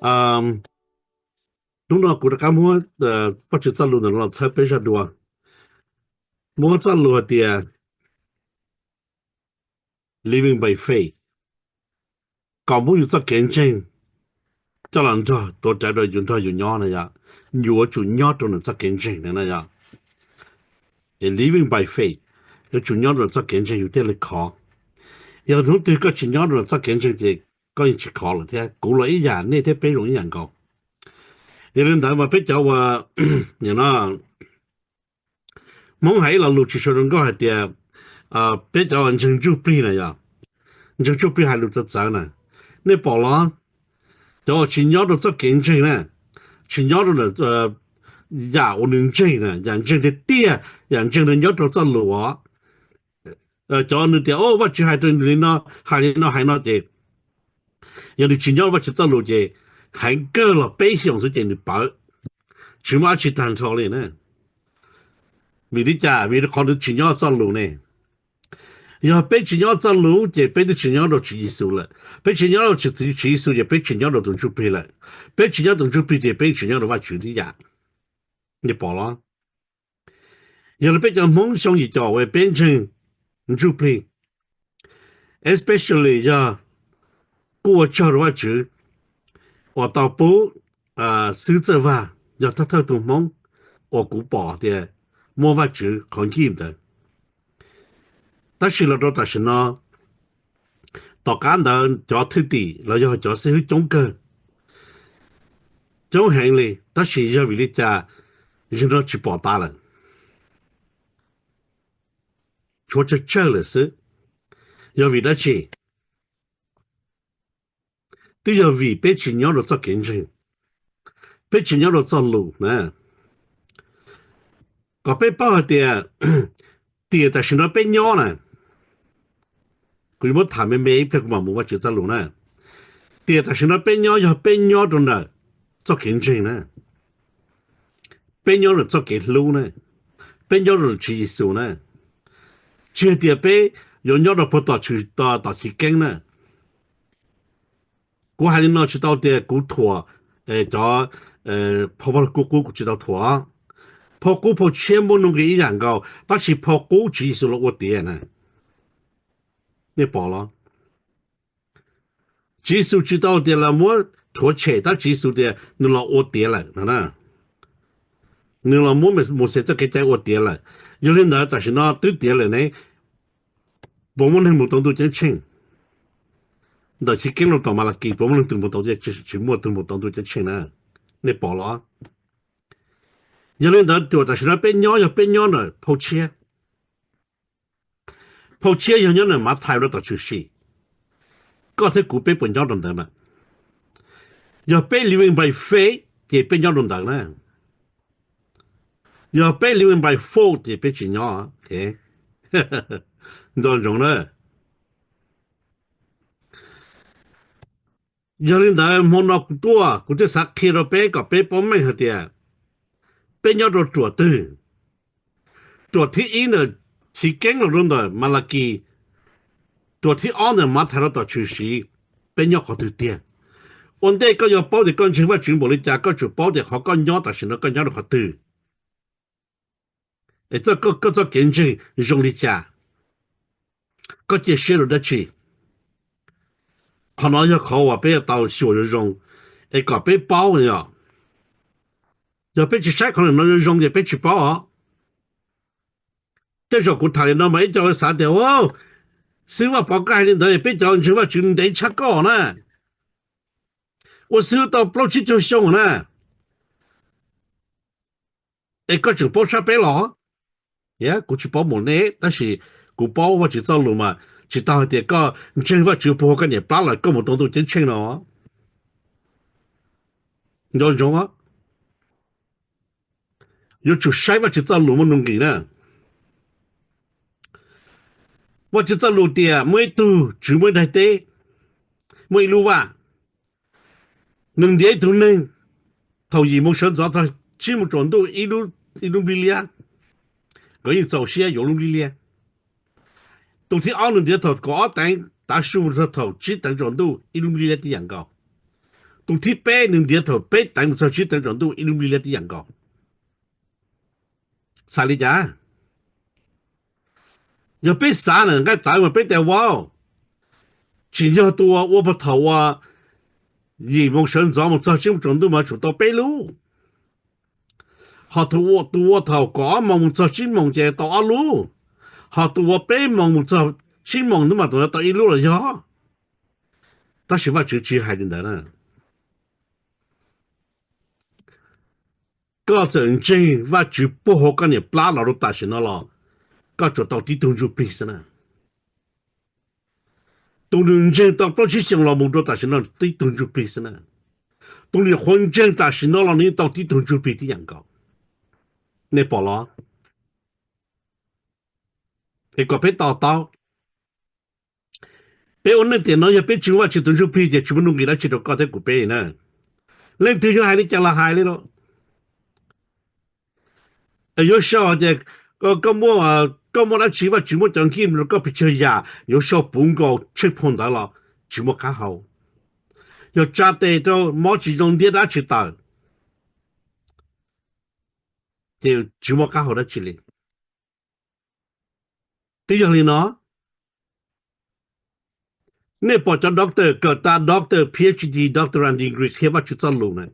Hnub no kuv rov qab muab Vajtswv txoj lus ntawm no los txhawb peb zaj dua. Muab txoj lus hais tias living by faith, kom muab yus txoj kev ntseeg coj los nrog tuav rawv rau yus nrog yus nyob na yom. Yuav tsum nyob rau nws txoj kev ntseeg na yom. Living by faith, yuav tsum nyob rau nws txoj kev ntseeg yus thiaj li khov. Yog hnub twg koj tsis nyob rau nws txoj kev ntseeg ces koj yeej tsis khov lawm thiab. Kuv los ib yam, nej thiab peb zoo ib yam nkaus. Yog li ntawd mas peb cov uas, no, Hmoob hais ib lo lus tsis sawv zoo nkauj hais tias peb cov uas ntseeg ntsuj plig na yom, ntseeg ntsuj plig hais lus txawv txawv na. Nej pom los, cov uas tsis nyob rau txoj kev ntseeg na, tsis nyob rau yam uas nws ntseeg na, yam ntseeg tiag tiag, yam ntseeg nws nyob rau txoj lus os. Cov nws tias, o, Vajtswv hais rau nws li no, hais li no hais no ces yog nws tsis nyob Vajtswv txoj lus ces heev kawg los peb xyoos xwb ces nws pawv, tsis muaj dab tsi tag nrho li na. Vim li cas? Vim rau qhov nws tsis nyob txoj lus ne. Yog peb tsis nyob txoj lus ces peb twb tsis nyob rau Tswv Yexus lawm. Peb tsis nyob rau Tswv Yexus ces peb tsis nyob rau tus ntsuj plig lawm. Peb tsis nyob tus ntsuj plig ces peb tsis nyob rau Vajtswv tib yam. Nej pom los? Yog li peb cov Hmoob xyoo yim caum uas peb ntseeg ntsuj plig, especially yog kuj ua tsaug rau Vajtswv uas tau pub xib hwb Txawj Vaj yog thawj thawj tug Hmoob uas kuv pom tias muaj Vajtswv qhov ncij ntawd. Tab sis los rau tam sim no, tom qab ntawd cov thwj tim los yog cov xib hwb coob kawg, coob heev li, tab sis yog vim li cas zaum no tsis pom tas lawm, tshuav tsawg tsawg lawm xwb. Yog vim dab tsi? Twb yog vim peb tsis nyob rau txoj kev ntseeg, peb tsis nyob rau txoj lus na. Kom peb paub hais tias tiam tam sim no peb nyob na, kuv yuav muab tham me me ib pliag kuv mam mus Vajtswv txoj lus na. Tiam tam sim no peb nyob yog peb nyob rau ntawm txoj kev ntseeg na, peb nyob rau txoj kev hlub na, peb nyob rau Tswv Yexus na, tsis hais tias peb yuav nyob rau puag tom, tom chiv keeb na. Kuv hais li no tsis tau tias kuv thuam cov phau vaj lug kub qub, kuv tsis tau thuam. Phau qub phau tshiab muaj nuj nqis ib yam nkaus, tab sis phau qub Tswv Yexus los ua tiav na. Nej pom los? Tswv Yexus tsis tau tias los muab rhuav tshem, tab Tswv Yexus tias nws los ua tiav lawm no. Nws los muab Mauxes txoj kev cai ua tiav lawm. Yog li ntawd tam sim no twb tiav lawm ne, puas muaj neeg mus tau ntuj ceeb tsheej? Ntawm chiv keeb los tom Malakis puas muaj leej twg mus tau, tsis muaj tug mus tau ntuj ceeb tsheej na. Nej pom los? Yog li ntawd cuam tam sim no peb nyob yog peb nyob ntawm phau tshiab. Phau tshiab yog nyob ntawm Mathais rau tom Tshwm Sim. Koj thiab kuv peb puas nyob rau ntawd mas? Yog peb living by faith ces peb nyob rau ntawd na. Yog peb living by fault ces peb tsis nyob. Nco ntsoov na. Yog li ntawd hmo no kuv tuaj kuv thiaj xav qhia rau peb kom peb paub meej hais tias peb nyob rau ruam twg. Ruam thib ib ntawm chiv keeb los rau ntawm Malakis, ruam thib ob ntawm Mathais rau tom Tshwm Sim, peb nyob qhov twg tiag? Ua ntej koj yuav paub tias koj ntseeg Vajtswv npaum li cas, koj tsum paub tias qhov koj nyob tam sim no koj nyob rau qhov twg, es koj txoj kev ntseeg zoo li cas, koj cia siab rau dab tsi. Qhov no yog qhov uas peb yuav tau xyuas zoo zoo es kom peb paub yom. Yog peb tsis saib qhov no zoo zoo ces peb tsis paub os. Tej zaum kuv tham li no mas ib co xav tias, xib hwb Vaj Pov koj hais li ntawd peb cov ntseeg Vajtswv ntev tshaj koj na, ua xib hwb tau plaub tsib caug xyoo na, es koj tseem paub tshaj peb los? Kuv tsis paub mus neb, tab sis kuv paub Vajtswv txoj lus mas tsis tau hais tias koj ntseeg Vajtswv puag koj niam plab lawm koj mus tau ntuj ceeb tsheej no. Nco ntsoov, yuav tsum saib Vajtswv txoj lus muaj nuj nqis na. Vajtswv txoj lus tias muaj ib tug tswv muaj ib daim teb, muaj ib lub vaj, nws ntiav ib tug neeg thaum yim moo sawv ntxov txog tsib moo tsaus ntuj ib lub nplij liab, nkawd yeej txaus siab yuav lub nplij liab. Tus thib ob nws ntiav thaum kaum ob teev tav su txog thaum tsib teev tsaus ntuj ib lub nplij liab tib yam nkaus. Tus thib peb nws ntiav thaum peb teev mus txog tsib teev tsaus ntuj ib lub lig liab tib yam nkaus. Xav li cas? Yog peb xav na nqaij tawv mas peb tias wow, tsim nyog tus ua puag thaum ua yim moos sawv ntxov mus txog tsib moos tsaus ntuj mas tsum tau peb lub. Ho tus ua, tus ua thaum kaum ob moos mus txog tsib moos ces tau ob lub. Ho tus ua peb moos mus txog tsib moos hnub mas tus ntawd tau ib lub los yog. Tab sis Vajtswv tsis hais li ntawd na. Koj txawm ntseeg Vajtswv puag hauv koj niam plab los rau tam sim no los, koj tsuas tau tib tug ntsuj plig xwb na. Tus nws ntseeg tau plaub tsib xyoos los mus rau tam sim no tib tug ntsuj plig xwb na. Tus nws nyuam qhuav ntseeg tam sim no los nws yeej tau tib tug ntsuj plig tib yam nkaus. Nej pom los? Es kom peb to taub. Peb ua neej tiam no yog peb tsis ua Vajtswv tus ntsuj plig ces tsis muaj nuj nqis dab tsi rau koj thiab kuv peb na. Leej twg yuav hais li cas los hais li los, yuav sau tias koj muaj, koj muaj dab tsi Vajtswv muab cov nqi rau koj pes tsawg yam, yuav sau puv nkaus tsheej phuam ntawd los tsis muaj qab hau. Yog tsa tes rau mob tsis zoo ntiab dab tsis tawm, ces tsis muaj qab hau dab tsi li. Twb yog li no, nej pom cov doctor kawm tas doctor, PhD, doctorate degree qhia Vajtswv txoj lus na.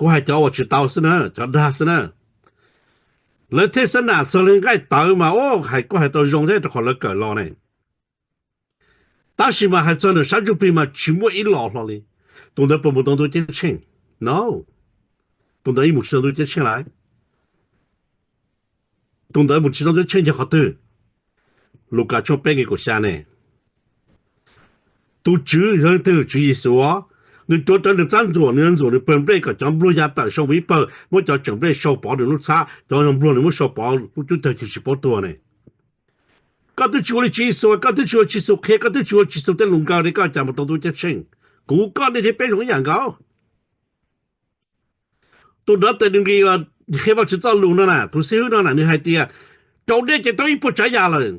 Kuv hais cov uas tsis tau xwb na, cov dag xwb na. Lawv thiaj xav nam txog li nqaij tawv mas hais kuj hais tau zoo thiab rau qhov lawv kawm los ne. Tab sis mas hais txog ntawm sab ntsuj plig mas tsis muaj ib los hlo li. Tus ntawd puas mus tau ntuj ceeb tsheej? No. Tus ntawd yeej mus tsis tau ntuj ceeb tsheej lawm. Tus ntawd mus tsis tau ntuj ceeb tsheej yog qhov twg? Lukas tshooj peb nqe kaum xya ne. Tus Tswv yog leej twg? Tswv Yexus os. Nws tuav rawv nws txab ntxuam, nws ntxuam nws pawg nplej kom cov npluag ya tawm sau mus ib pawg, muab cov tseem nplej sau pov nws lub txhab, cov npluag nws muab sau pov lub cub tawg cia tsis paub tuag ne. Koj twb tsis ua li Tswv Yexus, koj twb tsis ua Tswv Yexus qhia, koj twb tsis ua Tswv Yexus tej lus nkaus li koj cas mus tau ntuj ceeb tsheej? Kuv koj nej thiab peb zoo ib yam nkaus. Tus doctor degree qhia Vajtswv txoj lus no na, tus xib hwb no na, nws hais tias raus dej ces tau ib puas tsav yam lawm.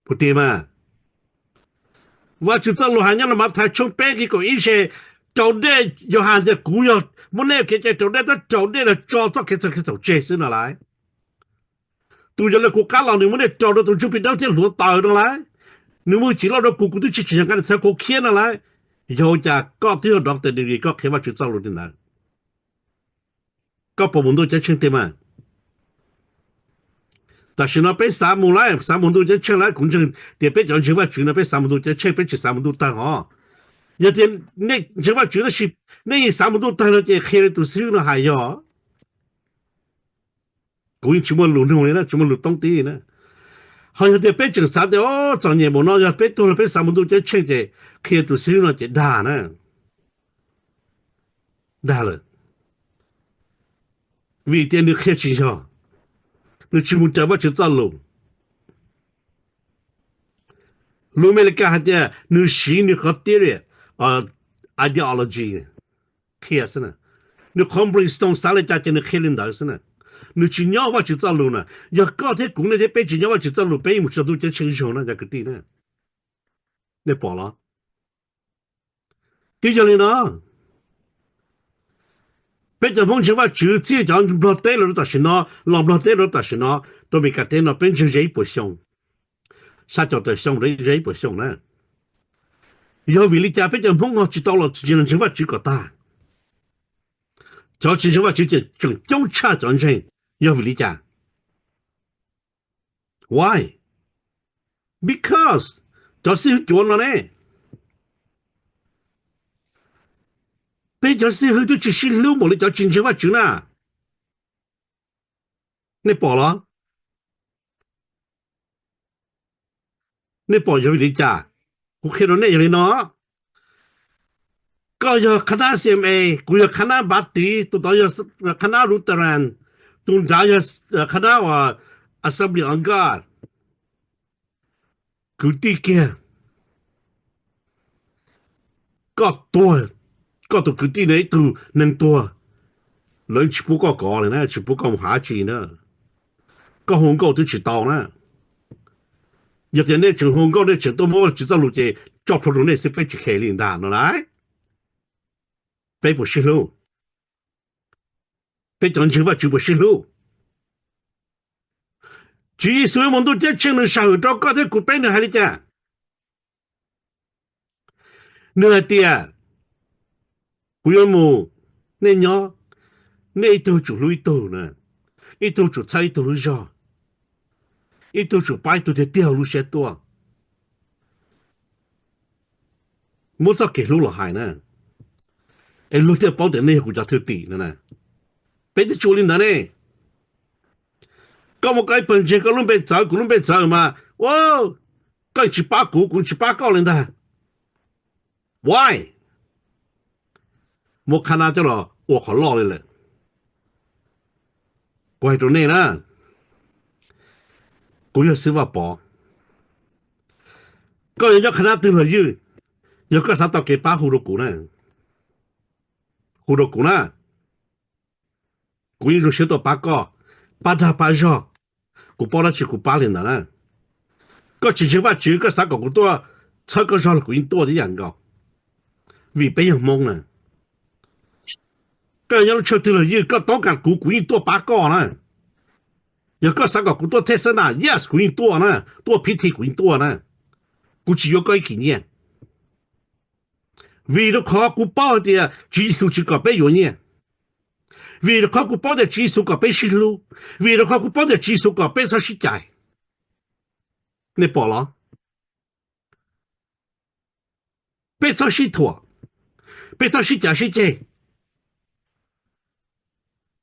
Puas tiag mas? Vajtswv txoj lus hais nyob rau Mathais tshooj peb nqe kaum ib se, raus dej, Yauhas tias kuv yog muab nej kev cai raus dej, tab raus dej los tso txoj kev txhaum kev txhaum tseg xwb no lauj. Tus yog le kuv qab los nws muab nej raus rau tus ntsuj plig dawb thiab hluav taws no lauj. Nws muaj hwj chim loj dua kuv, kuv twb tsis tsim nyog nqa nws txhawv kuv khiab no lauj. Yog ua cas koj twb yog doctor degree koj qhia Vajtswv txoj lus li ntawd? Koj puas mus ntuj ceeb tsheej tiag mas? Tam sim no peb xav mus lauj, xav mus ntuj ceeb tsheej lauj. Kuv ntseeg tias peb cov ntseeg Vajtswv no peb xav mus ntuj ceeb tsheej, peb tsis xav mus ntuj tawg hos. Yog tias nej ntseeg Vajtswv tab sis nej yeej xav mus ntuj tawg no ces qhia li tus xib hwb no hais yog. Kuv yeej tsis muaj lus nug li na, tsis muaj lus toob tib li na. Ho yog tias peb tseem xav tias txom nyem npaum no yog peb tuag los peb xav mus ntuj ceeb tsheej ces qhia tus xib hwb no ces dag na. Dag lawm. Vim tias nws qhia tsis yog, nws tsis mus raws Vajtswv txoj lus. Lus Amelikas hais tias nws siv nws qhov theory, ideology qhia xwb na. Nws qhov brain stone xav li cas ces nws qhia li ntawd xwb na. Nws tsis nyob Vajtswv txoj lus na. Yog koj thiab kuv, nej thiab peb tsis nyob Vajtswv txoj lus, peb yeej mus tsis tau ntuj ceeb tsheej zoo na cov kwv tij na. Nej pom los? Twb yog li no, peb cov Hmoob ntseeg Vajtswv txij cov Nplog teb los rau tam sim no, los Nplog teb los rau tam sim no, rau Amelikas teb no peb ntseeg ze ib puas xyoo, xya caum tawm xyoo rau ze ib puas xyoo na. Yog vim li cas peb cov Hmoob no tsis tau los tsis ntseeg Vajtswv kom tag? Cov tsis ntseeg Vajtswv tseem coob tshaj cov ntseeg, yog vim li cas? Why? Because cov xib hwb cuav no ne. Peb cov xib hwb twb tsis sib hlub npaum li cov tsis ntseeg Vajtswv na. Nej pom los? Nej pom yog vim li cas? Kuv qhia rau nej yog li no. Koj yog qhab nab C M A, kuv yog qhab nab Npav Tiv, tus tod yog qhab nab Lutheran, tus nrad yog qhab nab Assembly of God. Kwv tij kiag, koj tuag, koj tus kwv tij no ib tug neeg tuag, lawv tsis pub koj kov li na, tsis pub koj mus hais tsi na. Koj hu nkauj twb tsis tau na. Yog tias nej tseem hu nkauj, nej tseem tuaj muab Vajtswv txoj lus ces tso plhuav rau nej xwb, peb tsis khe li ntag no lauj. Peb puas sib hlub? Peb cov ntseeg Vajtswv puas sib hlub? Tswv Yexus mus ntuj ceeb tsheej, nws sam hwm rau koj thiab kuv peb, nws hais li cas? Nws hais tias, kuv yuav mus, nej nyob, nej ib tug tsum hlub ib tug na, ib tug tsum txhawb ib tug lub zog, ib tug tsum pab ib tug tiag tiag lub siab tuaj. Muab txoj kev hlub los hais na, es luag thiaj paub tias nej yog kuv cov thwj tim no na. Peb twb tsis ua li ntawd ne. Koj muaj koj ib pawg ntseeg, koj lub npe txawv, kuv lub npe txawv mas, ua, koj tsis pab kuv, kuv tsis pab koj li ntag. Why? Muab khab nab coj los ua qhov loj li lawm. Kuv hais rau nej na, kuv yog xib hwb Vaj Pov, koj yuav nyob qhab nab twg los ywj, yog koj xav tau kev pab hu rau kuv na, hu rau kuv na, kuv yeej zoo siab tuaj pab koj, pab dag pab zog. Kuv paub dab tsi kuv pab li ntawd na. Koj tsis ntseeg Vajtswv, koj xav kom kuv tuaj txhawb koj zog los kuv yeej tuaj tib yam nkaus, vim peb yog Hmoob na. Koj nyob lub tshawj twg los ywj, koj toob kas kuv, kuv yeej tuaj pab koj na. Yog koj xav kom kuv tuaj thej xab nas, yes, kuv yeej tuaj na, tuaj phib thi kuv yeej tuaj na. Kuv tsis yuav koj ib kis nyiaj, vim rau qhov kuv paub hais tias Tswv Yexus tsis kom peb yuav nyiaj, vim rau qhov kuv paub tias Tswv Yexus kom peb sib hlub, vim rau qhov kuv paub tias Tswv Yexus kom peb txhob sib cais. Nej pom los? Peb txhob sib thuam, peb txhob sib cav sib ceg.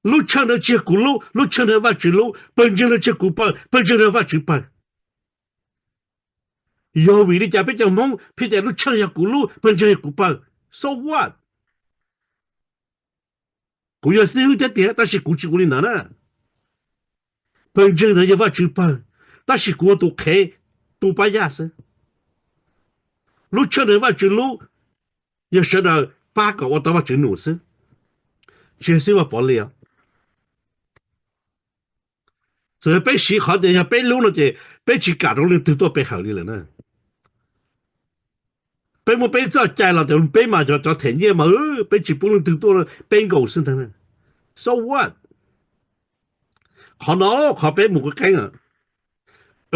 Lub tshawj ntawd tsis yog kuv lub, lub tshawj ntawd Vajtswv lub. Pawg ntseeg ntawd tsis yog kuv pawg, pawg ntseeg ntawd Vajtswv pawg. Yog vim li cas peb cov Hmoob pheej tias lub tshawj yog kuv lub, pawg ntseeg yog kuv pawg? So what? Kuv yog xib hwb thiab tiag, tab sis kuv tsis ua li ntawd na. Pawg ntseeg ntawd yog Vajtswv pawg, tab sis kuv ua tus qhev, tu pab yaj xwb. Lub tshawj ntawd Vajtswv lub, yog sawv daws pab kom ua tau Vajtswv num xwb, tsis yog xib hwb Vaj Pov li os. Txawm yog peb siv qhov tias yog peb lub no ces peb tsis kam rau leej twg tuaj pe hawm li lawm na. Peb muaj peb txoj cai los tias peb mas yog cov them nyiaj mas peb tsis pub leej twg tuaj, peb nkaus xwb ntag. So what? Qhov no qhov peb mus qeeb qeeb,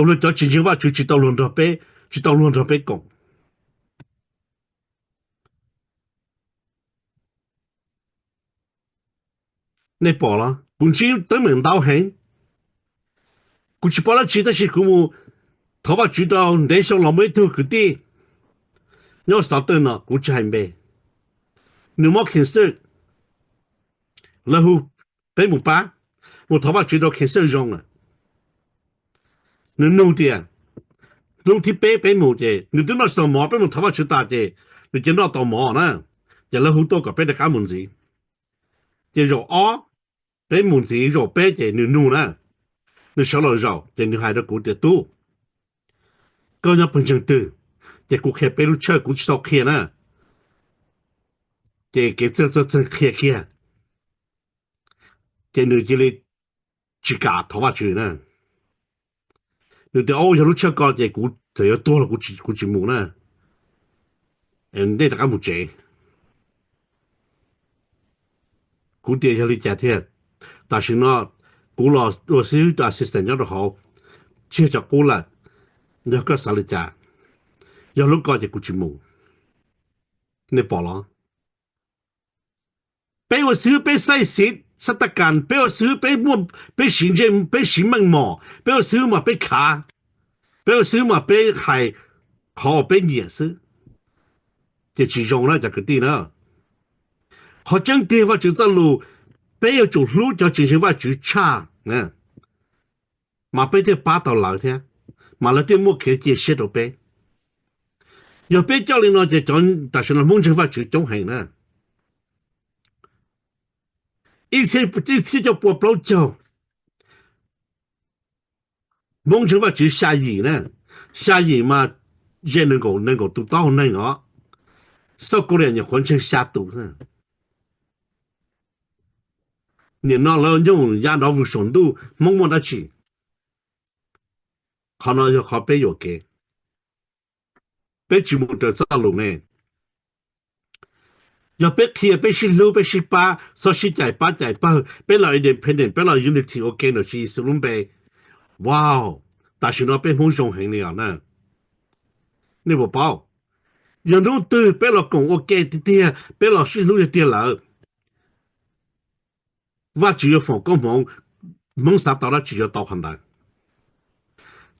ua rau cov tsis ntseeg Vajtswv tsis tau luag nrog peb, tsis tau luag nrog peb koom. Nej pom los? Kuv ntsib teeb meem ntau heev. Kuv tsis paub dab tsi tab sis kuv mus thov Vajtswv rau ntev xyoo los muaj ib tug kwv tij nyob Stockton no, kuv tsis hais npe. Nws mob cancer, lawv hu peb mus pab, mus thov Vajtswv rau cancer zoo lawm. Nws nug tias, hnub thib peb peb mus ces nws twb noj tsis tau mov, peb mus thov Vajtswv tas ces nws cia noj tau mov na, ces lawv hu tuaj kom peb rov qab mus ntxiv. Ces zaum ob peb mus ntxiv, zaum peb ces nws nug na, nws sawv los zaum ces nws hais rau kuv tias, tub, koj nyob pawg ntseeg twg? Ces kuv qhia peb lub tshawj, kuv tsis tau qhia na. Ces kev txawj txawj qhia kiag, ces nws cia li tsis kam thov Vajtswv na. Nws tias, o, yog lub tshawj ko ces kuv txawm yuav tuag los kuv tsis mus na, nej rov qab mus tsev. Kuv tias, yog li cas thiaj? Tam sim no kuv los ua xib hwb assistant nyob rau hauv, tseg cov qub lawm, yog koj xav li cas, yog lub ko ces kuv tsis mus. Nej pom los? Peb ua xib hwb peb xaij xiv xab tas kas, peb ua xib hwb peb muaj, peb siv ntsej, peb siv meej mom, peb ua xib hwb mas peb khav, peb ua xib hwb mas peb hais qhov uas peb nyiam xwb, ces tsis zoo na cov kwv tij na. Qhov tseeb tiag Vajtswv txoj lus, peb yuav tsum hlub cov tsis ntseeg Vajtswv tshaj, mas peb thiaj pab tau lawv thiab, mas lawv thiaj muaj kev cia siab rau peb. Yog peb coj li no ces cov tam sim no Hmoob ntseeg Vajtswv coob heev na. Ib txhiab cuaj pua plaub caug, Hmoob ntseeg Vajtswv xya yim na, xya yim mas ze nees nkaum, nees nkaum tus taub hau neeg os. South Korea nyuam qhuav ntseeg xya tus. Nim no lawv nyoog ya nrov vwm saum ntuj, Hmoob muaj dab tsi? Qhov no yog qhov peb yuam kev, peb tsis mus raws txoj lus ne. Yog peb qhia peb sib hlub peb sib pab, txhob sib cais pab cais pawg, peb los independent, peb los unity ua ke ntawm Tswv Yexus lub npe. Wow, tam sim no peb Hmoob zoo heev li os na. Nej puas paub? Yog hnub twg peb los koom ua ke tiag tiag, peb los sib hlub tiag tiag lawm, Vajtswv yuav foom koob hmoov, Hmoob xav tau dab tsi yuav tau qhov ntawd.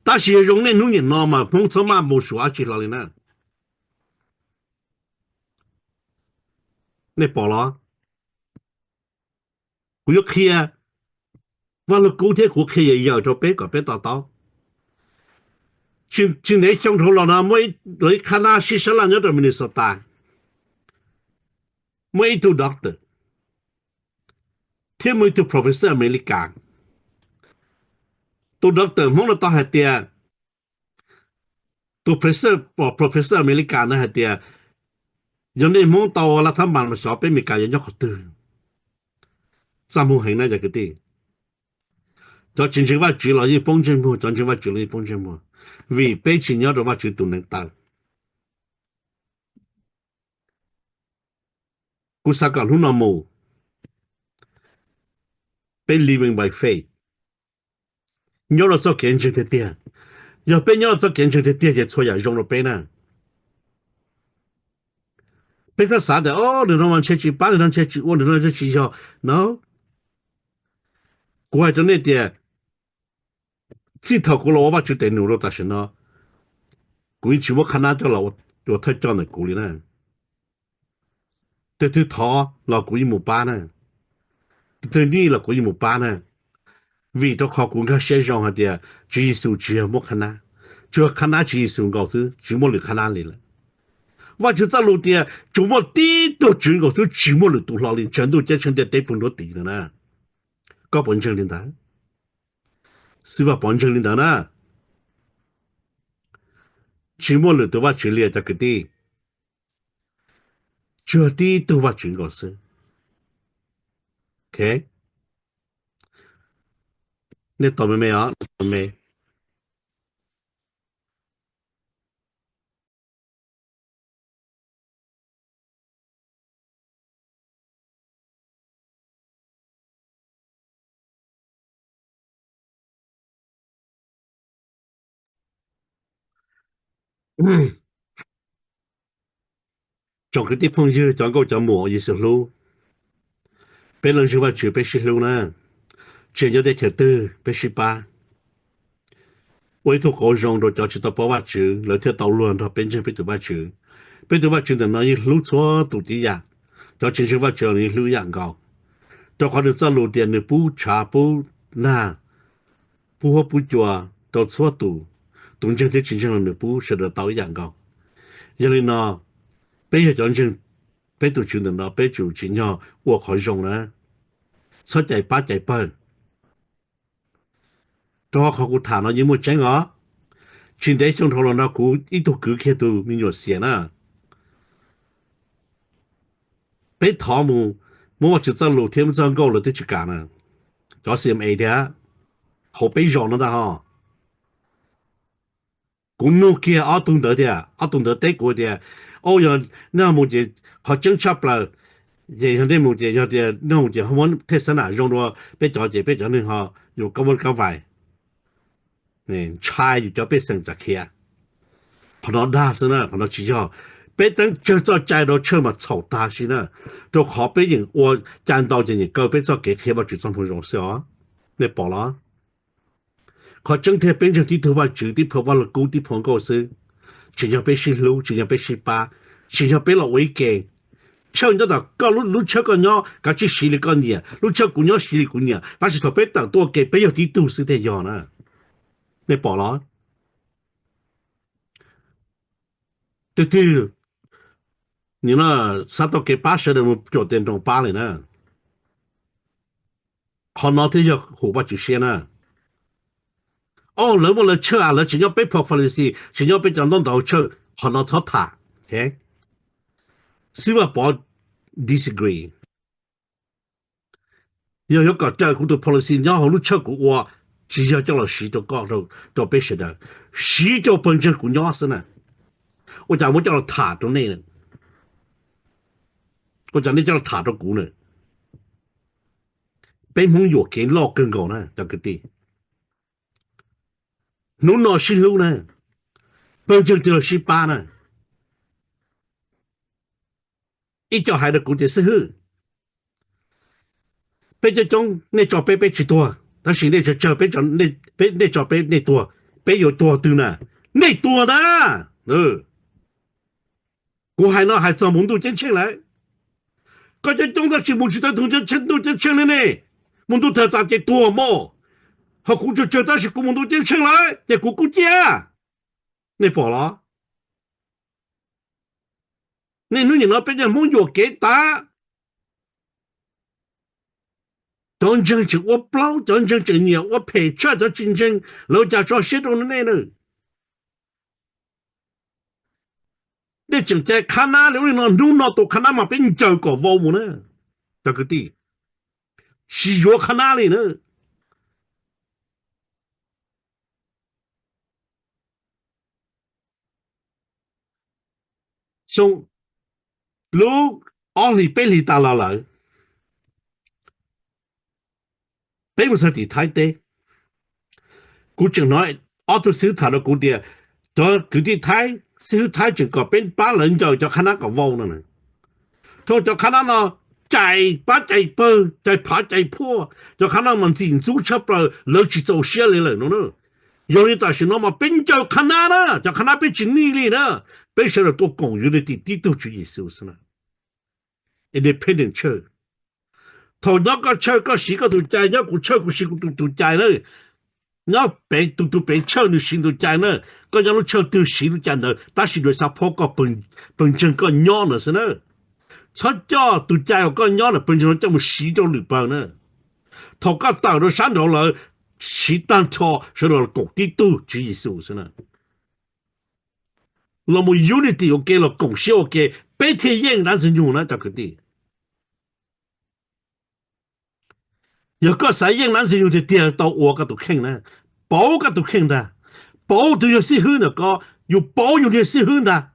Tab sis yog zoo niaj hnub nim no mas Hmoob txhob maj mus suav dab tsi hlo li na. Nej pom los? Kuv yuav qhia Vaj Lug Kub thiab kuv qhia yawm yawm rau peb kom peb to taub. Tsis ntev xyoo dhau los no muaj ib qhab nab sib sab laj nyob rau Minnesota, muaj ib tug doctor thiab muaj ib tug professor Amelikas. Tus doctor Hmoob no tau hais tias, tus professor, professor Amelikas ntawd hais tias, yog nej Hmoob tau lav thab mas mas xyov peb Amelikas yuav nyob qhov twg. Txaj muag heev na cov kwv tij. Cov tsis ntseeg Vajtswv los yeej poob ntsej muag, cov ntseeg Vajtswv los yeej poob ntsej muag, vim peb tsis nyob rau Vajtswv tus neev taw. Kuv xav kom hnub no mus, peb living by faith, nyob rau txoj kev ntseeg tiag tiag. Yog peb nyob rau txoj kev ntseeg tiag tiag ces txhua yam zoo rau peb na. Peb txhob xav tias, o, nws no mas ntshe tsis pab, nws no ntshe tsis ua, nws no ntshe tsis yog. No, kuv hais rau nej tias, txij thaum kuv los ua Vajtswv tes num rau tam sim no, kuv yeej tsis muab qhab nab coj los ua thawj coj ntawm kuv li na. Tus twg thov los kuv yeej mus pab na, tus twg nij los kuv yeej mus pab na, vim rau qhov kuv nkag siab zoo hais tias Tswv Yexus tsis yog muab qhab nab, tsuas yog qhab nab Tswv Yexus nkaus xwb, tsis muaj lwm qhab nab li lawm. Vajtswv txoj lus tias tsuas muaj tib tug Tswv nkaus xwb, tsis muaj lwm tus hlo li, ntshav ntuj ceeb tsheej ntiaj teb puag nruab tiv no na. Koj puas ntseeg li ntawd? Xib Vaj Pov ntseeg li ntawd na. Tsis muaj lwm tus Vajtswv li cov kwv tij, tsuas yog tib tug Vajtswv nkaus xwb. Ok, nej tos me me os, tos me. Tsoom kwv tij phooj ywg, cov nkauj cov muam Yexus hlub, peb los ntseeg Vajtswv peb sib hlub na, tsis nyob teb chaws twg peb sib pab. Ua ib tug qauv zoo rau cov tsis tau paub Vajtswv, lawv thiaj tau luag nrog peb ntseeg peb tus Vajtswv. Peb tus Vajtswv ntawm no yeej hlub txhua tus tib yam, cov tsis ntseeg Vajtswv los yeej hlub ib yam nkaus. Rau qhov nws txoj lus tias nws pub tshav pub nag, pub huab pub cua rau txhua tus, tus ntseeg thiab tsis ntseeg los nws pub sawv daws tau ib yam nkaus. Yog li no, peb yog cov ntseeg peb tus Tswv ntawm no peb tsum tsim nyog ua qhov zoo na, txhob cais pab cais pawg. Rau qhov kuv tham no yeej muaj tseeb os. Tsis ntev xyoo dhau los no kuv ib tug kwv kiag tus me nyuam xiam na, peb thov mus muab Vajtswv txoj lus thiab muab txoj nkauj lawv twb tsis kam na. Cov C M A thiab, hauv peb zos no ntag ho. Kuv nug kiag ob tug ntawd tias, ob tug ntawd teb kuv tias, o, yog nej mus ces qhov tseeb tshaj plaws ces yog nej mus ces yog tias nej mus ces ho muab thej xab nam zoo dua peb cov ces peb cov neeg ho yus kab muab kab vais, ntshai yus cov pej xeem tsam khiav. Qhov no dag xwb na, qhov no tsis yog. Peb teeb tsawg txoj cai rau tshawj mas txhaum tag si na, rau qhov peb yeem ua cai ntau ces yeem kaw peb txoj kev qhia Vajtswv txoj moo zoo xwb os. Nej pom los? Qhov tseeb tiag peb ntseeg tib tug Vajtswv, tib phua Vaj Lug Kub, tib phua nkauj xwb. Tsim nyog peb sib hlub, tsim nyog peb sib pab, tsim nyog peb los ua ib ke. Tshawj nyob tom koj lub tshawj koj nyob, kav tsij siv li koj nyiam, lub tshawj kuv nyob siv li kuv nyiam, tab sis thaum peb tawm tuaj ua ke peb yog tib tug xwb thiaj yog na. Nej pom los? Twg twg nim no xav tau kev pab sawv daws mus cuam tes nroos pab li na. Qhov no thiaj yog hum Vajtswv siab na. O, lawv muaj lawv tshawj, lawv tsis nyob peb phom Falixis, tsis nyob peb cov ntaub ntawv hauv tshawj, qhov no txhob tham. Xib Vaj Pov disagree. Yog yuav kom raws kuv tus policy nyob hauv lub tshawj kuv ua, Tsis yog coj los siv rau koj, rau peb sawv daws, siv rau pawg ntseeg kuv nyob xwb na. Ua cas muab coj los tham rau nej? Ua cas nej coj los tham rau kuv na? Peb Hmoob yuam kev loj kawg nkaus na cov kwv tij. Hnub no sib hlub na, pawg ntseeg twg los sib pab na. Ib co hais rau kuv tias xib hwb, peb coob coob nej tso peb, peb tsis tuag, tab sis nej tsawg tsawg peb, nej tso peb nej tuag, peb yuav tuag twg na? Nej tuag ntag. Kuv hais no hais txog mus ntuj ceeb tsheej lawm. Koj coob coob tab sis mus tsis tau tus ntuj ceeb tsheej ne ne, mus ntuj thawj tas ces tuag mog. Ho kuv tsawg tsawg tab sis kuv mus ntuj ceeb tsheej lawm ces kuv kuj ciaj. Nej pom los? Nej hnub nim no peb cov Hmoob yuam kev tas. Cov ntseeg tseem ua plaub, cov ntseeg tseem nyiam ua phem tshaj cov tsis ntseeg, lawv cas tso siab rau nej na. Nej tseem cai qhab nab li ub li no, hnub no tus qhab nab mas peb ncaws kom vau mus na, cov kwv tij. Tsis yuav qhab nab li na. Xyoo lub ob hlis peb hlis tas los lawm, peb mus txog tim Thaib teb. Kuv tseem hnov ob tug xib hwb tham rau kuv tias cov kwv tij Thaib, xib hwb Thaib tseem kom peb pab lawv ncaws cov qhab nab kom vau no. Thaum cov qhab nab no cais pab cais pawg, cais phav cais phuaj, cov qhab nab mas ntxim ntxub tshaj plaws, lawv tsis txaus siab li lawm no na. Yog li tam sim no mas peb ncaws qhab nab na, cov qhab nab peb tsis nij li na. Peb sawv daws tuaj koom unity tib tug Tswv Yexus xwb na. Independent church. Thaum nyob koj church koj siv koj tus cai, nyob kuv church kuv siv kuv tus cai na. Nyob pem tus, tus pem church nws siv tus cai na. Koj nyob lub church twg siv tus cai ntawd, tab sis nws xav phob koj pawg ntseeg koj nyob ntawd xwb na. Txhob coj tus cai uas koj nyob ntawm pawg ntseeg no coj mus siv rau lwm pawg na. Thaum koj tawm rau sab nraud lawm, siv tag nrho sawv daws los koom tib tug Tswv Yexus xwb na. Los mus unity ua ke, los koom siab ua ke, peb thiaj yeej dab ntxwg nyoog na cov kwv tij. Yog koj xav yeej dab ntxwg nyoog tiag tiag tau ua koj tus kheej na, pauv koj tus kheej ntag, pauv tus yog xib hwb ntawm koj, yus pauv yus niag xib hwb ntag,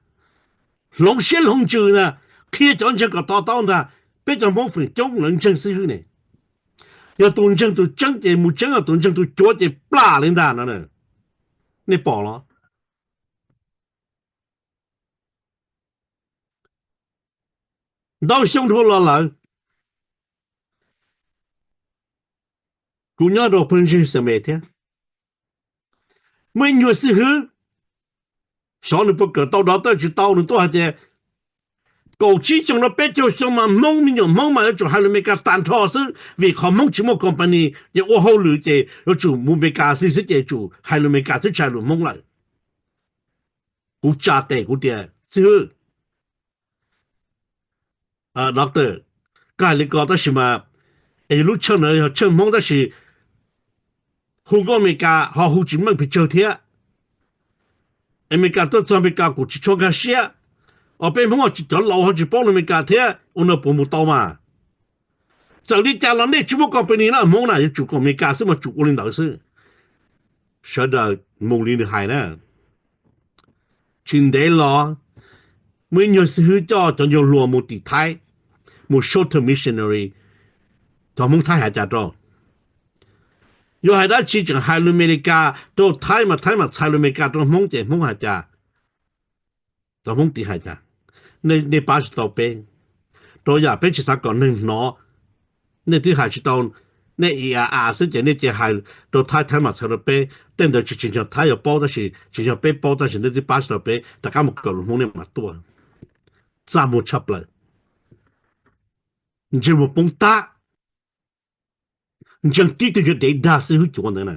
hloov siab hloov ntsws ntag, qhia cov ntseeg kom to taub ntag. Peb cov Hmoob feem coob lawv ntseeg xib hwb ne, yog tus ntseeg tus tseeb ces mus tseeb, yog tus ntseeg tus cuav ces plam li ntag no. Nej pom los? Ntau xyoo dhau los lawm, kuv nyob rau pawg ntseeg Xeem Mes thiab, muaj ib nyuag xib hwb, xyov nws puas kawm tau dov tawj tsis tau, nws tuaj hais tias kaum tsib xyoo rau peb caug xyoo mas Hmoob, me nyuam Hmoob mas yuav tsum hais lus Amelikas tag nrho xwb, vim qhov Hmoob tsis muaj company ces ua hauj lwm ces yuav tsum mus Amelikas li xwb, ces tsum hais lus Amelikas xwb, tsis hais lus Hmoob lawm. Kuv tsa tes kuv tias xib hwb, doctor, koj hais li ko tab sis mas, es lub church no yog church Hmoob tab sis hu nkauj Amelikas ho hu tsis meej pes tsawg thiab. Amelikas tuaj txog Amelikas kuj tsis tshua nkag siab, os peb Hmoob cov laus ho tsis paub lus Amelikas thiab, ua no puas mus tau mas? Txawm li cas los nej tsis muaj company na Hmoob na, yuav tsum koom Amelikas xwb mas tsum ua li ntawd xwb. Sawv daws mus li nws hais na. Tsis ntev los muaj ib nyuag xib hwb coj cov nyuag hluas mus tim Thaib, mus short-term missionary. Cov Hmoob Thaib hais cas rau? Yuav hais dab tsi tseem hais lus Amelikas rau Thaib mas Thaib mam txhais lus Amelikas rau Hmoob ces Hmoob hais cas? Cov Hmoob tim hais cas? Nej pab tsis tau peb, rau yam peb tsis xav kom neeg hnov. Nej twb hais tsis tau, nej i a a xwb ces nej cia hais rau Thaib, Thaib mam txhais rau peb. Tej ntawd tsis tsis yog Thaib yuav paub tab sis tsis yog peb paub tab sis nej twb pab tsis tau peb, rov qab mus kawm lus Hmoob nej mam tuaj. Txaj muag tshaj plaws. Ntseeg mus poob tab, ntseeg tib tug yuav dev dag xib hwb cuav ntawd na.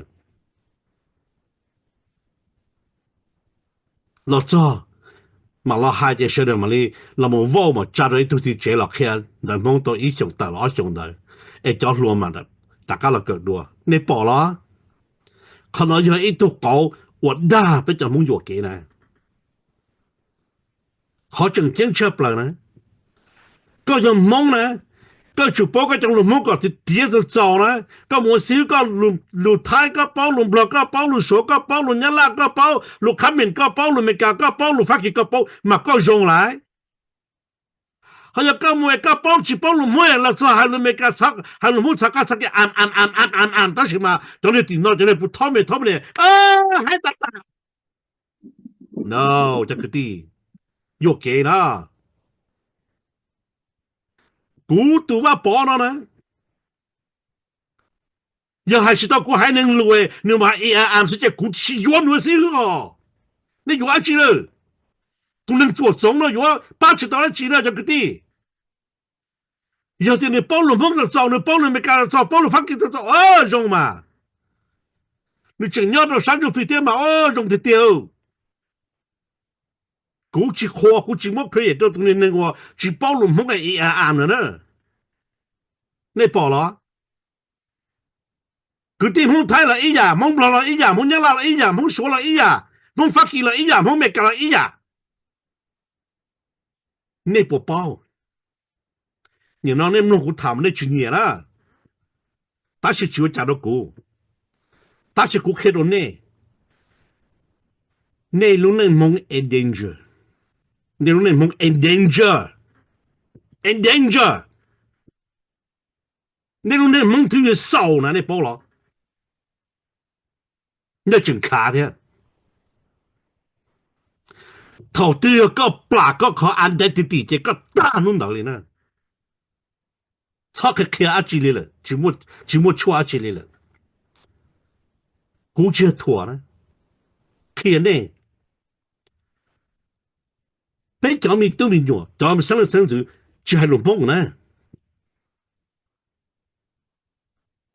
Los txog mam los hais ces sawv daws mam li los mus vauj mam tsa rau ib tug txiv tsev los qhia ntawv Hmoob tau ib xyoos tawm los ob xyoos ntawd, es cov hluas mam rov qab los kawm dua. Nej pom los? Qhov no yog ib tug qauv uas dag peb cov Hmoob yuam kev na. Qhov tseem ceeb tshaj plaws na, koj yog Hmoob na, Koj yuav tsum paub koj cov lus Hmoob kom tiav tiav txaus txaus na. Koj mus ua xib hwb koj lus Thaib koj paub, lus Nplog koj paub, lus Suav koj paub, lus Nyab Laj koj paub, lus Khab Mem koj paub, lus Amelikas koj paub, lus Fab Kis koj paub mas koj zoo lawm. Ho yog koj mus es koj paub tsis paub lus Hmoob los txog hais lus Amelikas, hais lus Hmoob txog koj txhais kiag am am am am am am, tab sis mas cov niag tim no cov niag puas thob me thob me ne, haib tas tas. No, cov kwv tij, yuam kev na. Kuv tus Vaj Pov no na, yog hais tsis tau kuv haiv neeg lus, nws mas hais i a am xwb ces kuv tsis yuav nws ua xib hwb os. Nej yuav dab tsi lawm? Tus neeg txuam txoov no yuav pab tsis tau dab tsi na cov kwv tij. Yog tias nws paub lus Hmoob txaus txaus, nws paub lus Amelikas txaus txaus, paub lus Fab Kis txaus txaus, zoo mas. Nws tseem nyob rau sab ntsuj plig thiab mas zoo tiag tiag. Kuv tsis qhuas, kuv tsis muab credit rau tus niag neeg uas tsis paub lus Hmoob i a am no na. Nej pom los? Kwv tij Hmoob Thaib los ib yam, Hmoob Nplog los ib yam, Hmoob Nyab Laj los ib yam, Hmoob Suav los ib yam, Hmoob Fab Kis los ib yam, Hmoob Amelikas los ib yam. Nej puas paub? Nim no nej mloog kuv tham mas nej tsis nyiam na, tab sis tsis ua cas rau kuv, tab sis kuv qhia rau nej, nej lub neej Hmoob endanger, nej lub neej Hmoob endanger, endanger, nej lub neej Hmoob twb yuav xaus na, nej paub los? Nej tseem khav thiab. Thaum twg yog koj plam koj qhov identity ces koj tag hnub ntawd li na. Txhob qhia qhia dab tsi li lawm, tsis muaj tshuaj dab tsi li lawm. Kuv tsis yog thuam na, qhia nej, peb cov me tub me nyuam, cov xeeb leej xeeb ntxwv tsis hais lus Hmoob na,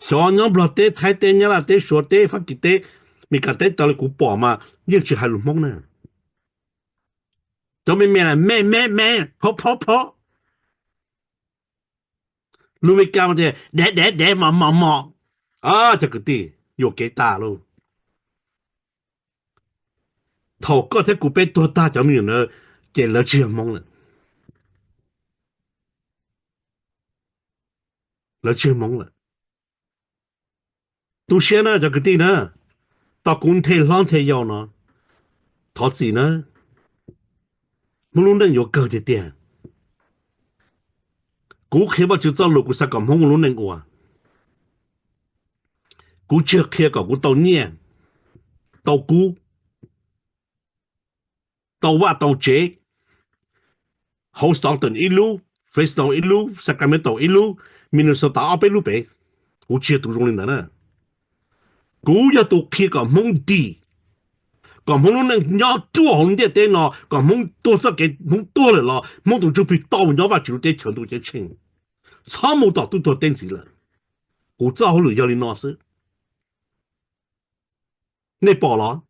xyov nyob Nplog teb, Thaib teb, Nyab Laj teb, Suav teb, Fab Kis teb, Mes Kas teb, tas li kuv pom mas yeej tsis hais lus Hmoob na. Cov me me me me me, phob phob phob, lus Mes Kas mas tias dev dev dev, mos mos mos. Cov kwv tij, yuam kev tas lauj. Thaum koj thiab kuv peb tuag tag cov me nyuam ntawd, ces lawv tsis yog Hmoob lawm. Lawv tsis yog Hmoob lawm. Tu siab na cov kwv tij na, tau kuv nthe hlob nthe yau no, thov txim na. Hmoob lub neej yuav kawg tiag tiag. Kuv qhia Vajtswv txoj lus kuv xav kom Hmoob muaj lub neej ua. Kuv tsis qhia kom kuv tau nyiaj, tau kub, tau vaj tau tsev, hauv Stockton ib lub, Fresno ib lub, Sacramento ib lub, Minnesota ob peb lub pem. Kuv tsis yog tus zoo li ntawd na. Kuv yog tus qhia kom Hmoob dim, kom Hmoob lub neej nyob ruaj hauv ntiaj teb no, kom Hmoob tuag txoj kev Hmoob tuag lawm los Hmoob tus ntsuj plig tau mus nyob Vajtswv lub teb chaws ntuj ceeb tsheej, txhob mus tom tub tuag teb ntxiv lawm. Kuv txoj hauj lwm yog li no xwb. Nej pom los?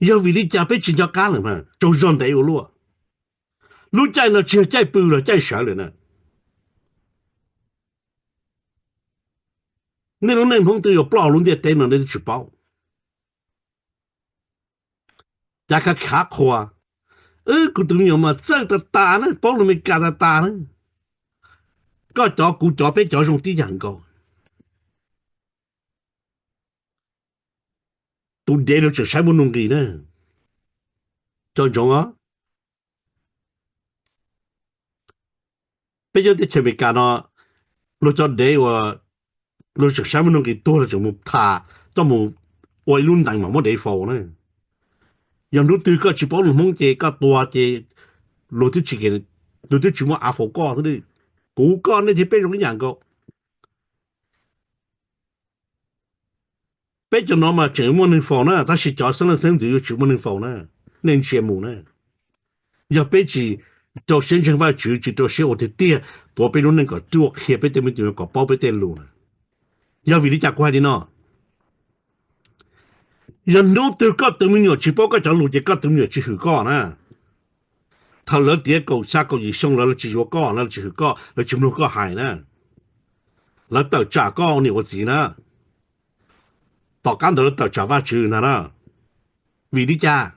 Yog vim li cas peb tsis nco qab lawm mas tsaug zog ntev ua luaj. Lub caij no tsis yog caij pw los caij sawv lawm na. Nej lub neej Hmoob twb yuav ploj lub ntiaj teb no nej twb tsis paub. Cas khav khav qhuas, wb kuv tus me nyuam mas txawj tas tas na, paub lus Amelikas tas tas na. Koj cov kuv cov peb cov zoo tib yam nkaus. Tus dev luag tseem saib muaj nuj nqis na. Tsom ntsoov os. Peb cov teb chaws Amelikas no, luag cov dev uas luag tseem saib muaj nuj nqis tuag luag tseem mus tham, coj mus ua ib lub ntees mas muab dev faus na. Yog hnub twg koj tsis paub lus Hmoob ces koj tuag ces luag twb tsis, luag twb tsis muaj av faus koj xwb. Kuv koj nej thiab peb zoo ib yam nkaus. Peb cov no mas tseem muaj neeg faus na, tab sis cov xeeb leej xeeb ntxwv yuav tsis muaj neeg faus na. Nej ntsia mus na, yog peb tsis rau siab ntseeg Vajtswv, tsis rau siab ua tiag tiag tuav peb lub neej kom ruaj, qhia peb tej me tub me nyuam kom paub peb tej lus na. Yog vim li cas kuv hais li no? Yog hnub twg koj tus me nyuam tsis paub koj cov lus ces koj tus me nyuam tsis hwm koj na. Thaum lawv tiav kaum xya kaum yim xyoo lawv, lawv tsis yuav koj na, lawv tsis hwm koj, lawv tsis mloog koj hais na. Lawv tawm tsam koj ua niam ua txiv na. Tom qab ntawd lawv tawm tsam Vajtswv ntag na. Vim li cas?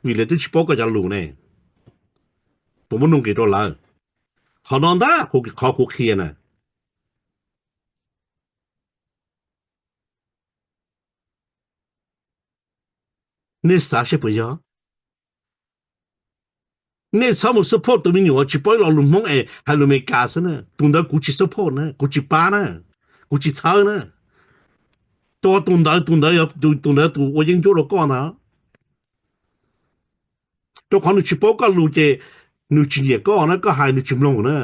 Vim lawv twb tsis paub koj cov lus ne. puas muaj nuj nqis rau lawv? Qhov no ntag qhov kuv qhia na. Nej xav seb puas yog? Nej txhob mus support tus me nyuam tsis paub ib lo lus Hmoob es hais lus Amelikas xwb na. Tus ntawd kuv tsis support na, kuv tsis pab na, kuv tsis txhawb na. Tus ntawd, tus ntawd, tus ntawd tus ua yeeb ncuab rau koj ntag. Rau qhov nws tsis paub koj lus ces nws tsis nyiam koj na, koj hais nws tsis mloog na.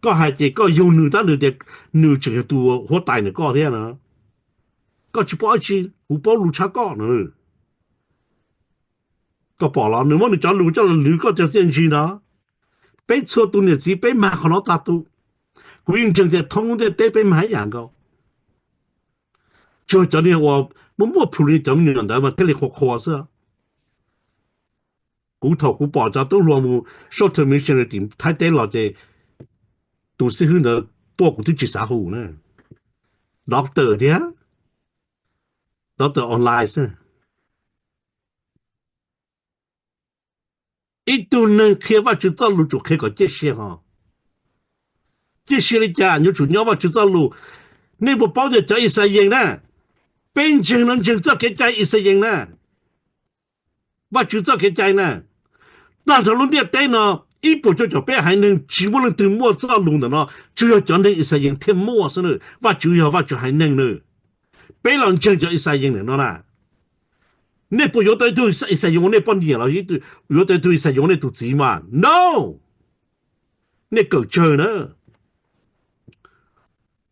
Koj hais ces koj yug nws tab nws tias nws tseem yog tus huab tais ntawm koj thiab na. Koj tsis paub dab tsi, kuv paub lus tshaj koj no. Koj pom los nws muab nws cov lus coj los lwv koj cov txiaj ntsig no. Peb txhua tus niam txiv peb mag qhov no tag tus. Kuv yeej ntseeg tias thoob lub ntiaj teb peb mag ib yam nkaus. Tsuas cov niag uas muaj muaj plhus li cov me nyuam ntawd mas thiaj li qhuas qhuas xwb. Kuv thaum kuv pom cov tub hluas mus short term missionary tim Thaib teb los ces tus xib hwb ntawd tuaj kuv twb tsis xav hu na. Doctor thiab, doctor online xwb. Ib tug neeg qhia Vajtswv txoj lus tsum qhia kom ciaj sia ho. Ciaj sia li cas? Yuav tsum nyob Vajtswv txoj lus. Nej puas paub tias cov Yixalayees na, peb ntseeg no ntseeg txoj kev cai Yixalayees na, Vajtswv txoj kev cai na. Tag nrho lub ntiaj teb no ib puas cuaj caum peb haiv neeg tsis muaj leej twg muaj txoj lus ntawm no, tsuas yog cov neeg Yixalayees thiaj muaj xwb na. Vajtswv yog Vajtswv haiv neeg na. Peb los ntseeg cov Yixalayees ntawm no na. Nej puas yuav tau ib tug Yixalayees ua nej poj niam los yuav tau ib tug Yixalayees ua nej tus txiv mas? No. Nej kawm tsawg na.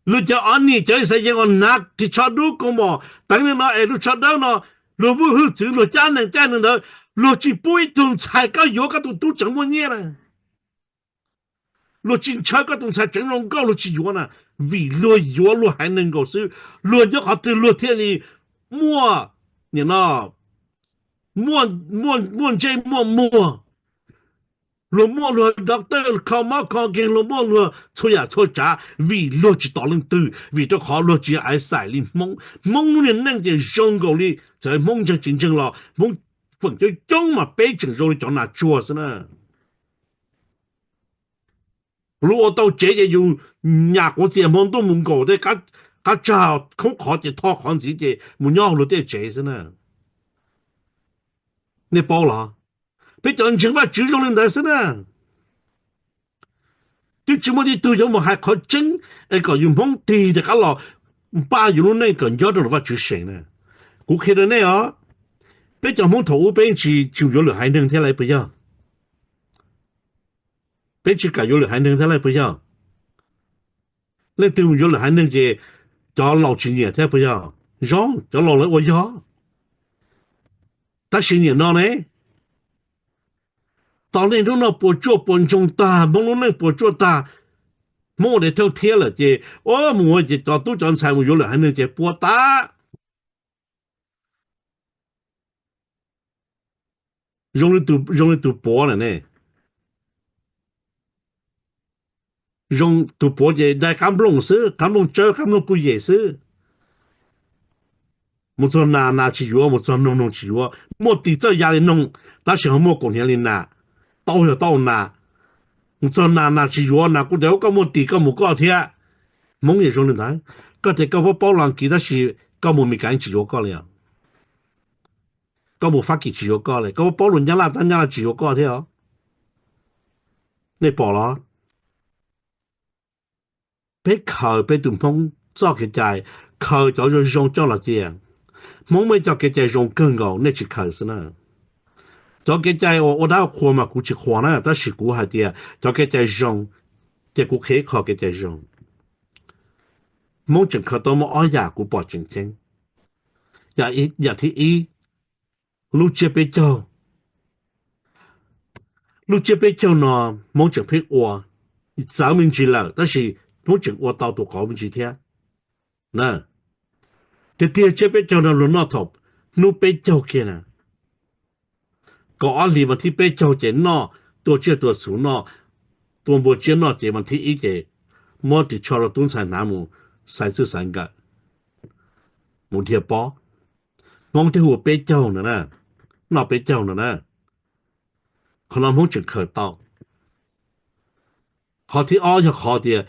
Luag cov o nim cov Yixalayees uas hnav ris tsho dub kaus mom teev li no es lub tsho dawb no, luag muaj hwj txwv luag cab neeg caij neeg ntawd, luag tsis pub ib tug ntxhais koj yuav koj tus tub tseem muaj nyiaj na. Luag tsis ntshaw koj tus ntxhais tseem zoo nkauj luag tsis yuav na, vim luag yuav luag haiv neeg nkaus xwb. Luag nyob qhov twg luag thiaj li muaj, nim no, muaj, muaj ntsej muaj muag. Luag muaj luag doctor kho mob kho nkeeg, luag muaj luag txhua yam txhua tsav vim luag tsis tos leej twg, vim rau qhov luag tsis yog aiv xais li Hmoob. Hmoob lub niag neej ces zoo nkaus li txawm Hmoob ntseeg tsis ntseeg los Hmoob feem coob coob mas peb tseem zoo li cov nas tsuag xwb na. Luag ua tau tsev ces yus nyas quav txias hmo ntuj mus nkaum tej qab tsag khoob qhov ces tho qhov ntxiv ces mus nyob hauv luag tej tsev xwb na. Nej paub los? Peb cov ntseeg Vajtswv zoo li ntawd xwb na. Twb tsis muaj ib tug yuav mus hais qhov tseeb es kom yus Hmoob tig rov qab los npaj yus lub neej kom nco rau Vajtswv seem na. Kuv qhia rau nej os, peb cov Hmoob thaum ub peb tsis, tsis yuav lwm haiv neeg thiab lawm puas yog? Peb tsis kam yuav lwm haiv neeg thiab lawm puas yog? Leej twg mus yuav lwm haiv neeg ces cov laus tsis nyiam thiab puas yog? Zoo, cov laus lawv ua yog. Tab sis nim no ne, tos nej hnub no puas tsuaj puas ntsoog tag, Hmoob lub neej puas tsuaj tag, Hmoob ua dev thawj thiab lawm ces ua mus ua ces cov tub cov ntxhais mus yuav lwm haiv neeg ces puas tas. Zoo li tus, zoo li tus puav na ne. Zoo tus puav ces dai qab nplooj xwb, qab nplooj tsawb qab nplooj kuj yem xwb. Mus txog nas nas tsis yuav, mus txog noog noog tsis yuav, muaj tis txawj ya li noog, tab sis ho muaj kaum hniav li nas, tau yog tau nas. Mus txog nas nas tsis yuav, nas kuj tias koj muaj tis koj mus koj thiab. Hmoob yam zoo li ntawd, koj tias koj paub paub los Askiv tab sis koj mus Meskas tsis yuav koj li os. Koj mus Fab Kis tsis yuav koj li, koj paub paub lus Nyab Laj tab Nyab Laj tsis yuav koj thiab os. Nej pom los? Peb khaws peb tus Hmoob txoj kev cai, khaws cov zoo zoo coj los cia. Hmoob muaj cov kev cai zoo kawg nkaus nej tsis khaws xwb na. Cov kev cai uas ua dab qhua mas kuv tsis qhuas na, tab sis kuv hais tias cov kev cai zoo, ces kuv qhia ib qho kev cai zoo. Hmoob tseem khaws tau muaj ob yam kuv pom tseem ceeb. Yam thib ib, lub tsiab peb caug. Lub tsiab peb caug no Hmoob tseem pheej ua, txawv me ntsis lawm tab sis Hmoob tseem ua tau tus qauv me ntsis thiab. Tiag tiag tsiab peb caug no luag noj thaum hnub peb caug kiag na. Kaum ob hlis mas thib peb caug ces noj, tua tsiaj tua txhu noj, tua npua tsiab noj ces mas thib ib ces muab ris tsho rau tub ntxhais hnav mus xaiv txwj xaiv nkawm, mus dhia pob. Hmoob thiaj hu ua peb caug ntawd na, noj peb caug ntawd na. Qhov no Hmoob tseem khaws tau. Qhov thib ob yog qhov tias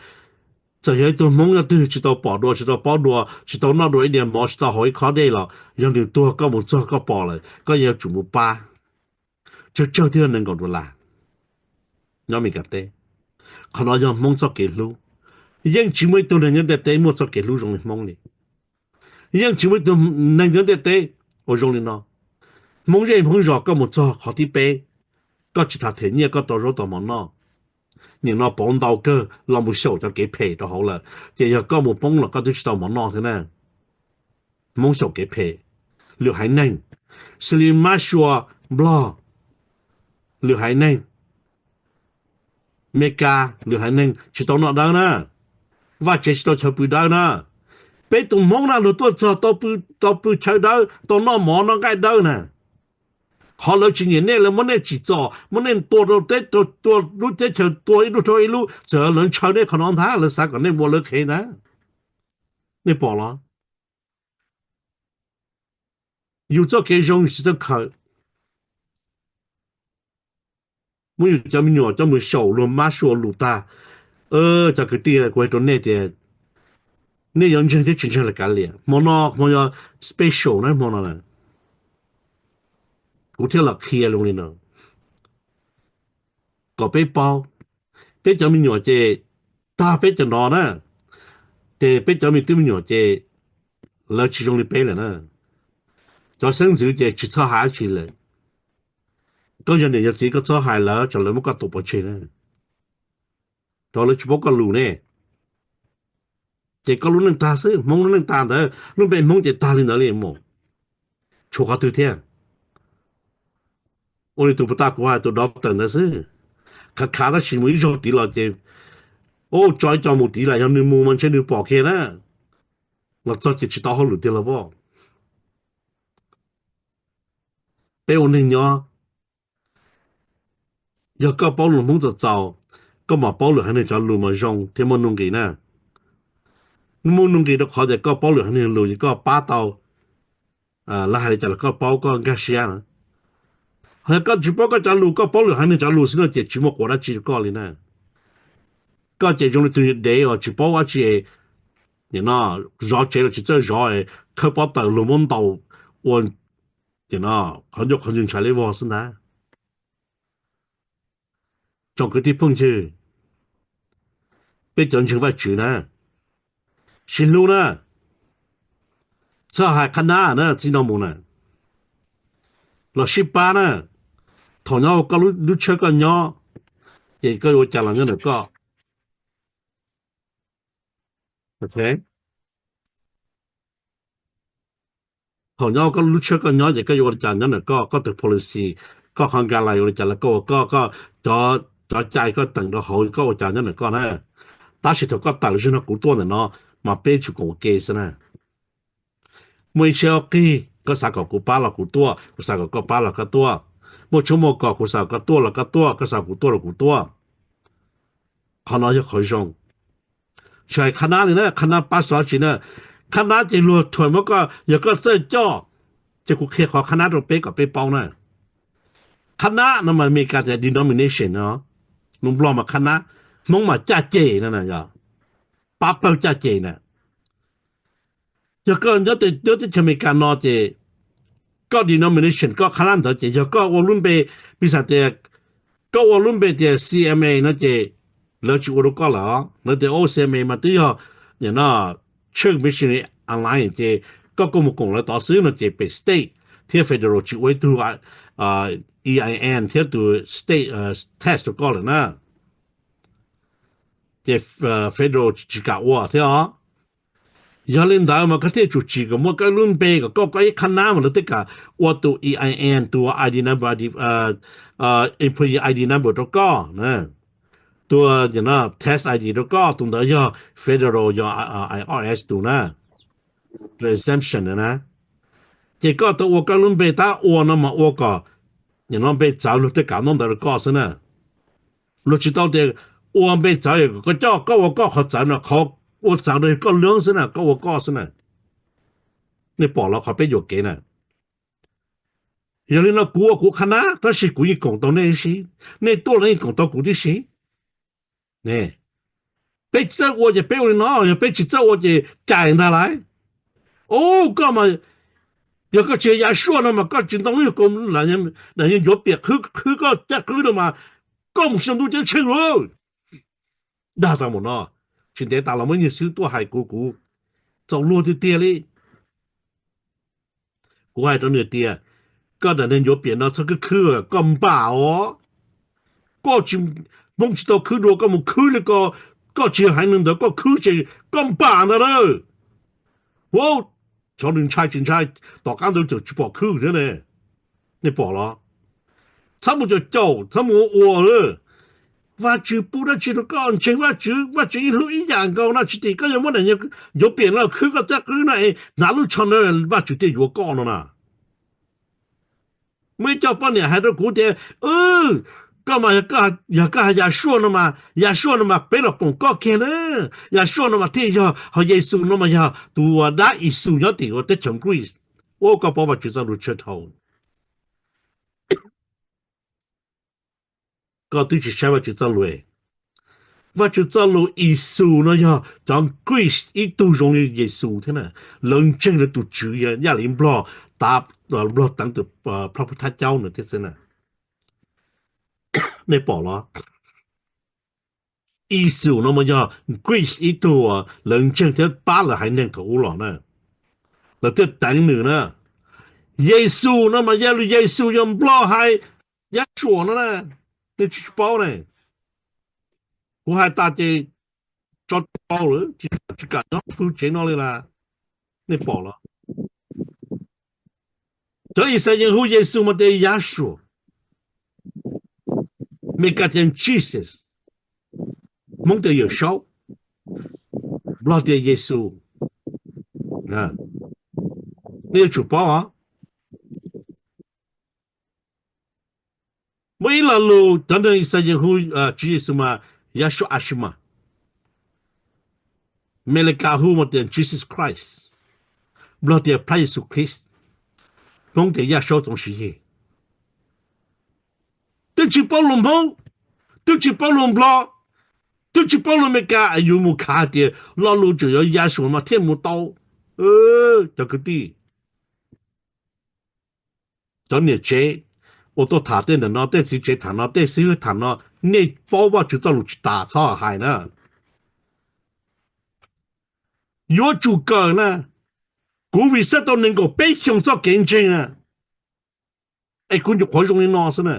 txawm yog ib tug Hmoob yog twg tsis tau pom dua, tsis tau paub dua, tsis tau noj dua ib diav mov, tsis tau haus ib khob dej los yog nws tuag koj mus txog koj pom lawm koj yuav tsum mus pab. Tsawg tsawg thiaj nees nkaum dollar nyob Meskas teb. Qhov no yog Hmoob txoj kev hlub. Yeej tsis muaj ib tug neeg nyob ntiaj teb muaj txoj kev hlub zoo li Hmoob li. Yeej tsis muaj ib tug neeg nyob ntiaj teb uas zoo li no. Hmoob zej Hmoob zos koj mus txog qhov thib peb, koj tsis tham them nyiaj koj tau zaub tau mov noj. Nim no pauv ntau kawg los mus xyaum cov kev phem rau hauv lawm, ces yog koj mus poob los koj twb tsis tau mov noj thiab na. Hmoob xyaum kev phem, lwm haiv neeg, xws li Mab Sua, Nplog, lwm haiv neeg, Meskas, lwm haiv neeg tsis tau noj dawb na, vaj tsev tsis tau chaw pw dawb na. Peb tus Hmoob na luag tuaj txog tau pw chaw dawb, tau noj mov noj nqaij dawb na. Qhov lawv tsis nyiam nej, lawv muab nej tsim txom, muab nej tua rau teb, tua lub teb chaws tua ib lub rau ib lub, txawm lawv ntshaw nej qhov no ntag, lawv xav kom nej ua lawv qhev ntag. Nej pom los? Yus txoj kev zoo yus tsis txawj khaws. Muab yus cov me nyuam coj mus xyaum luag Mab Sua lus tag. Cov kwv tij, kuv hais rau nej tias nej yuav ntseeg thiab tsis ntseeg los kav liam, hmo no hmo yog special na, hmo no na. Kuv thiaj los qhia zoo li no kom peb paub. Peb cov me nyuam ces tag peb cov no na, ces peb cov me tub me nyuam ces lawv tsis zoo li peb lawm na. Cov xeeb ntxwv ces tsis txhob hais dab tsi lawm. Koj yog niam yog txiv koj txhob hais lawv, tsam lawv muab koj tua pov tseg na, rau lawv tsis paub koj lus ne. Ces koj lub neej tag xwb, Hmoob lub neej tag ntawd, lub npe Hmoob ces tag li ntawd li mus. Tshuav qhov twg thiab? Ua li tus puag ta kuv hais tus doctor ntawd xwb, khav khav tab sis mus ib zaug tid los ces, tso ib co mus tid lawm, yog nws mus mas ntshe nws pom kiag na, los txog ces tsis tau hauj lwm tiag los as. Peb ua neeg nyob, yog koj paub lus Hmoob txaus txaus, koj mam paub lwm haiv neeg cov lus mas zoo thiab muaj nuj nqis na. Muaj nuj nqis rau qhov tias koj paub lwm haiv neeg lus ces koj pab tau, lawv hais li cas los koj paub, koj nkag siab na. Ho yog koj tsis paub koj cov lus, koj paub lwm haiv neeg cov lus xwb no ces tsis muaj quas dab tsi rau koj li na. Koj ces zoo li tus dev uas tsis paub dab tsi, zov tsev los tsis txawj zov, khawb pob taws luag muab ntaus ua qhov ncauj qhov ntswg ntshai li vog xwb ntag. Tsoom kwv tij phooj ywg, peb cov ntseeg Vajtswv na, sib hlub na, txhob hais qhab nab na, txij no mus na, los sib pab na. Thaum nyob ua koj lub tshawb koj nyob, ces koj yuav ua cas los nyob ntawm koj. Thaum nyob ua koj lub tshawb koj nyob ces koj yuav ua li cas nyob ntawm koj, koj tus policy, koj qhov guideline yuav ua li cas los koj ua koj, koj cov cai koj teem rau hauv koj ua cas nyob ntawm koj na. Tab sis thaum koj tawm los no kuv tuaj ntawm no, mas peb tsum koom ua ke xwb na. Muaj ib tsheb ob qig, koj xav kom kuv pab los kuv tuaj, kuv xav kom koj pab los koj tuaj. Muaj tsheb muaj kos, kuv xav kom koj tuaj los koj tuaj, koj xav kom kuv tuaj los kuv tuaj. Qhov no yog qhov zoo. Tsis hais qhab nab li na, qhab nab pab xov tsis na. Qhab nab ces luag thuam muab koj, yog koj txawj coj, ces kuv qhia qhov qhab nab rau peb kom peb paub na. Qhab nab no mas Amelikas tias denomination no, lus Nplog mas qhab nab, Hmoob mas caj ces no na, yog pab pawg caj ces na. Yog koj nyob teb chaws Amelikas no ces koj denomination, koj qhab nab ntawd ces yog koj ua lub npe, piv xam tias koj ua lub npe tias C M A no ces lawv tsis ua rau koj lawm. Lawv tias O C M A mas twb yog Church Missionary Alliance ces koj kuj mus koom lawv tod xwb no ces pem state thiab federal tsis ua ib tug E I N thiab tus state tax rau koj lawm na. Ces federal tsis kam ua thiab os. Yog li ntawd mas koj thiaj tsum tsim kom muaj koj lub npe kom koj, koj ib qhab nab mas lawv thiaj kam ua tus E I N, tus I D number, employee I D number rau koj, tus tax I D rau koj, tus ntawd yog federal, yog I R S tus na, exemption na. Ces koj tau ua koj lub npe tab ua no mas ua kom nim no npe txawv luag thiaj kam ntaub ntawv rau koj xwb na. Luag tsis tau tias ua npe txawv koj coj koj ua koj qhov txawv no, qhov ua txawv no yog koj lub xwb na, koj ua koj xwb na. Nej pom los qhov peb yuam kev na. Yog li no kuv ua kuv qhab nab tab sis kuv yeej koom tau nej tib si, nej tuaj los yeej koom tau kuv tib si. Ne, peb txawj ua ces peb ua li no, yog peb tsis txawj ua ces cais ntag lauj. Ub, koj mas, yog koj tsis yog Yashua no mas koj tsis ntoo lub yog daim yeeb ncuav piam qhwb koj caj qwb no mas koj mus saum ntuj ceeb tsheej lauj. Dag tau mus no, tsis ntev tas los muaj ib niag xib hwb tuaj hais kuv, kuv txaus luag tiag tiag li. Kuv hais rau nws tias, koj daim neeg ncuav piam no txhob khwb khwb, koj npam os. Koj tsis, Hmoob tsis tau khwb dua koj mus khwb li ko, koj tsis yog haiv neeg ntawd koj khwb ces koj npam ntag na. Ua, xyov nws ntshai tsis ntshai, tom qab ntawd tseem tsis pom khwb thiab ne. Nej pom los? Txhob mus caum caum, txhob mus ua ua. Vajtswv pub dab tsi rau koj ntseeg Vajtswv, Vajtswv yeej hlub ib yam nkaus no, tsis tim koj yuav muab daim ncuav piam no khwb koj caj qwb no es hnav lub tsho na Vajtswv thiaj yuav koj no na. Muaj ib co poj niam hais rau kuv tias, koj mas, yog koj hais Yashua no mas, Yashua no mas peb los koom koj kiag na. Yashua no mas thiaj yog, ho Yexus no mas yog tus dab Yexus nyob tim ua teb chaws Greece. Ua, koj paub Vajtswv txoj lus tsawg dhau? Koj twb tsis saib Vajtswv txoj lus. Vajtswv txoj lus Yexus no yog cov Greek ib tug zoo li Yexus thiab na. Lawv ntseeg lawv tus tswv yaj li Nplog, tav, Nplog teev tus Phob Pub Thab Caub no thiab xwb na. Nej pom los? Yexus no mas yog Greek ib tug lawv ntseeg thiab pab lawv haiv neeg thaum ub los na. Lawv thiaj teev nws na. Yexus no mas yog lus Yexus yog Nplog hais Yashua no na. Nej tsis paub ne. Kuv hais tas ces tso rau lawm, tsis kam nyob pw tsev no li las. Nej pom los? Cov Ixayees hu Yexus mas tias Yashua, Meskas tias Jesus, Hmoob tias Yawm Saub, Nplog tias Yexus. Nej yuav tsum paub os. Muaj ib lo lus cov neeg Ixayees hu Tswv Yexus mas Yahshua Ashimas, Meskas hu mas tias Jesus Christ, Nplog tias Phab Yexus Khrist, Hmoob tias Yaj Saub Txoov Siv Yig. Twb tsis paub lus Hmoob, twb tsis paub lus Nplog, twb tsis paub lus Meskas, yus mus khav hais tias lo lus tseem yuav Yahshua mas thiaj mus tau. Cov kwv tij, cov niam tsev uas tuaj tham tej ntawm no, tej txiv tsev tham no, tej xib hwb tham no, nej paub Vajtswv txoj lus tsis tas txhob hais na. Yuav tsum kawm na. Kuv vim xav tau nees nkaum peb xyoos txoj kev ntseeg na, es kuv nyuam qhuav zoo li no xwb na.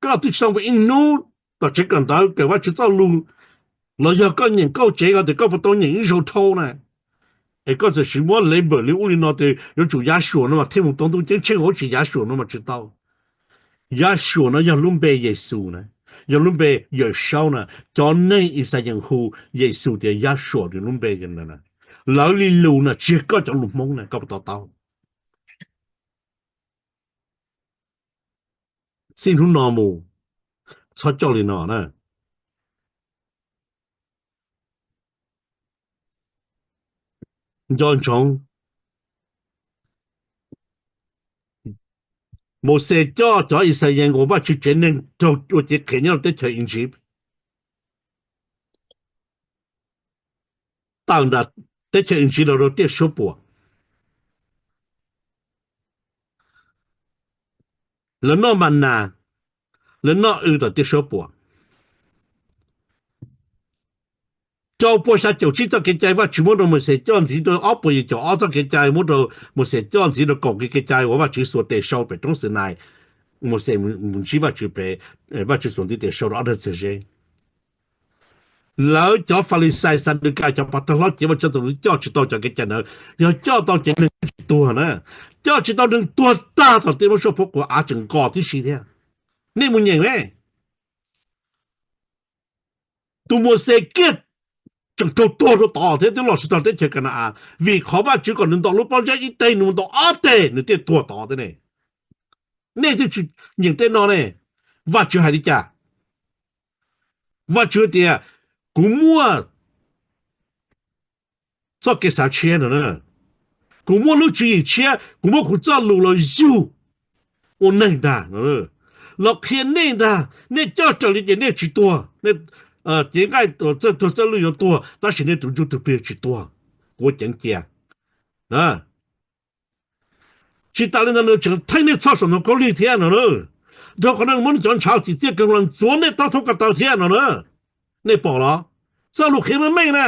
Koj twb tsis tau mus ib hnub tom tsev kawm ntawv kawm Vajtswv txoj lus, los yog koj nyeem nkauj tsev ko tias koj puas tau nyeem ib zaug dhau na, es koj txawm siv muab label li ub li no tias yuav tsum Yahshua no mas thiaj mus tau ntuj ceeb tsheej, ua tsis Yahshua no mas tsis tau. Yahshua no yog lub npe Yexus na, yog lub npe Yawm Saub na. Cov neeg Ixayees hu Yexus tias Yahshua nws lub npe ntawd na. Lawv li lus na, tsis yog koj cov lus Hmoob na, koj puas to taub? Txij hnub no mus, txhob coj li no na. Nco ntsoov, Mauxes coj cov Ixayees uas Vajtswv tsev neeg raug ua cev qhev nyob rau teb chaws Iziv, tawm nram teb chaws Iziv los rau tiaj suab puam. Lawv noj ma nas, lawv noj w tom tiaj suab puam. Rau puas xya caum tsib txoj kev cai Vajtswv muab rau Mauxes coj ntxiv rau ob puas yim caum ob txoj kev cai muab rau Mauxes coj ntxiv rau kaum kev cai uas Vajtswv xuas tes sau pem roob Xinais. Mauxes mus ntsib Vajtswv pem, Vajtswv xuas ntiv tes sau rau ob daig txiag zeb. Lawv cov Falixais, Xadukais, cov pov thawj hlob cev Vajtswv txoj lus coj tsis tau cov kev cai ntawd, yog coj tau ces neeg tsis tuag na, coj tsis tau neeg tuag tag tom tej lub suab phuab quav av tseem nqos tib si thiab. Nej mus nyeem me, tus Mauxes kiag tseem raug tuag rau tod thiab twb los tsis tau teb chaws Ka na-as, vim qhov Vajtswv kom nws ntaus lub pob zeb ib teg nws mus ntaus ob teg nws thiaj tuag tod thiab ne. Nej twb tsis nyeem tej no ne. Vajtswv hais li cas? Vajtswv tias, kuv muaj txoj kev xav tshiab no, kuv muaj lub tswv yim tshiab, kuv muab kuv txoj lus los yug ua neeg ntag no. los qhia nej ntag, nej coj raws li ces nej tsis tuag, nej cev nqaij txawj tuag txawj lwj yuav tuag, tab sis nej tus ntsuj tus plig tsis tuag. Kuv ceev cia. Tsis tas li ntawd nws tseem theej nej txhoj saum ntoo khaub lig thiab no na. Dhau qhov no muab nws cov ntshav txim txiaj kawg los ntxuav nej taub thoob ko taw thiab no na. Nej pom los? Txoj lus qhia meej meej na.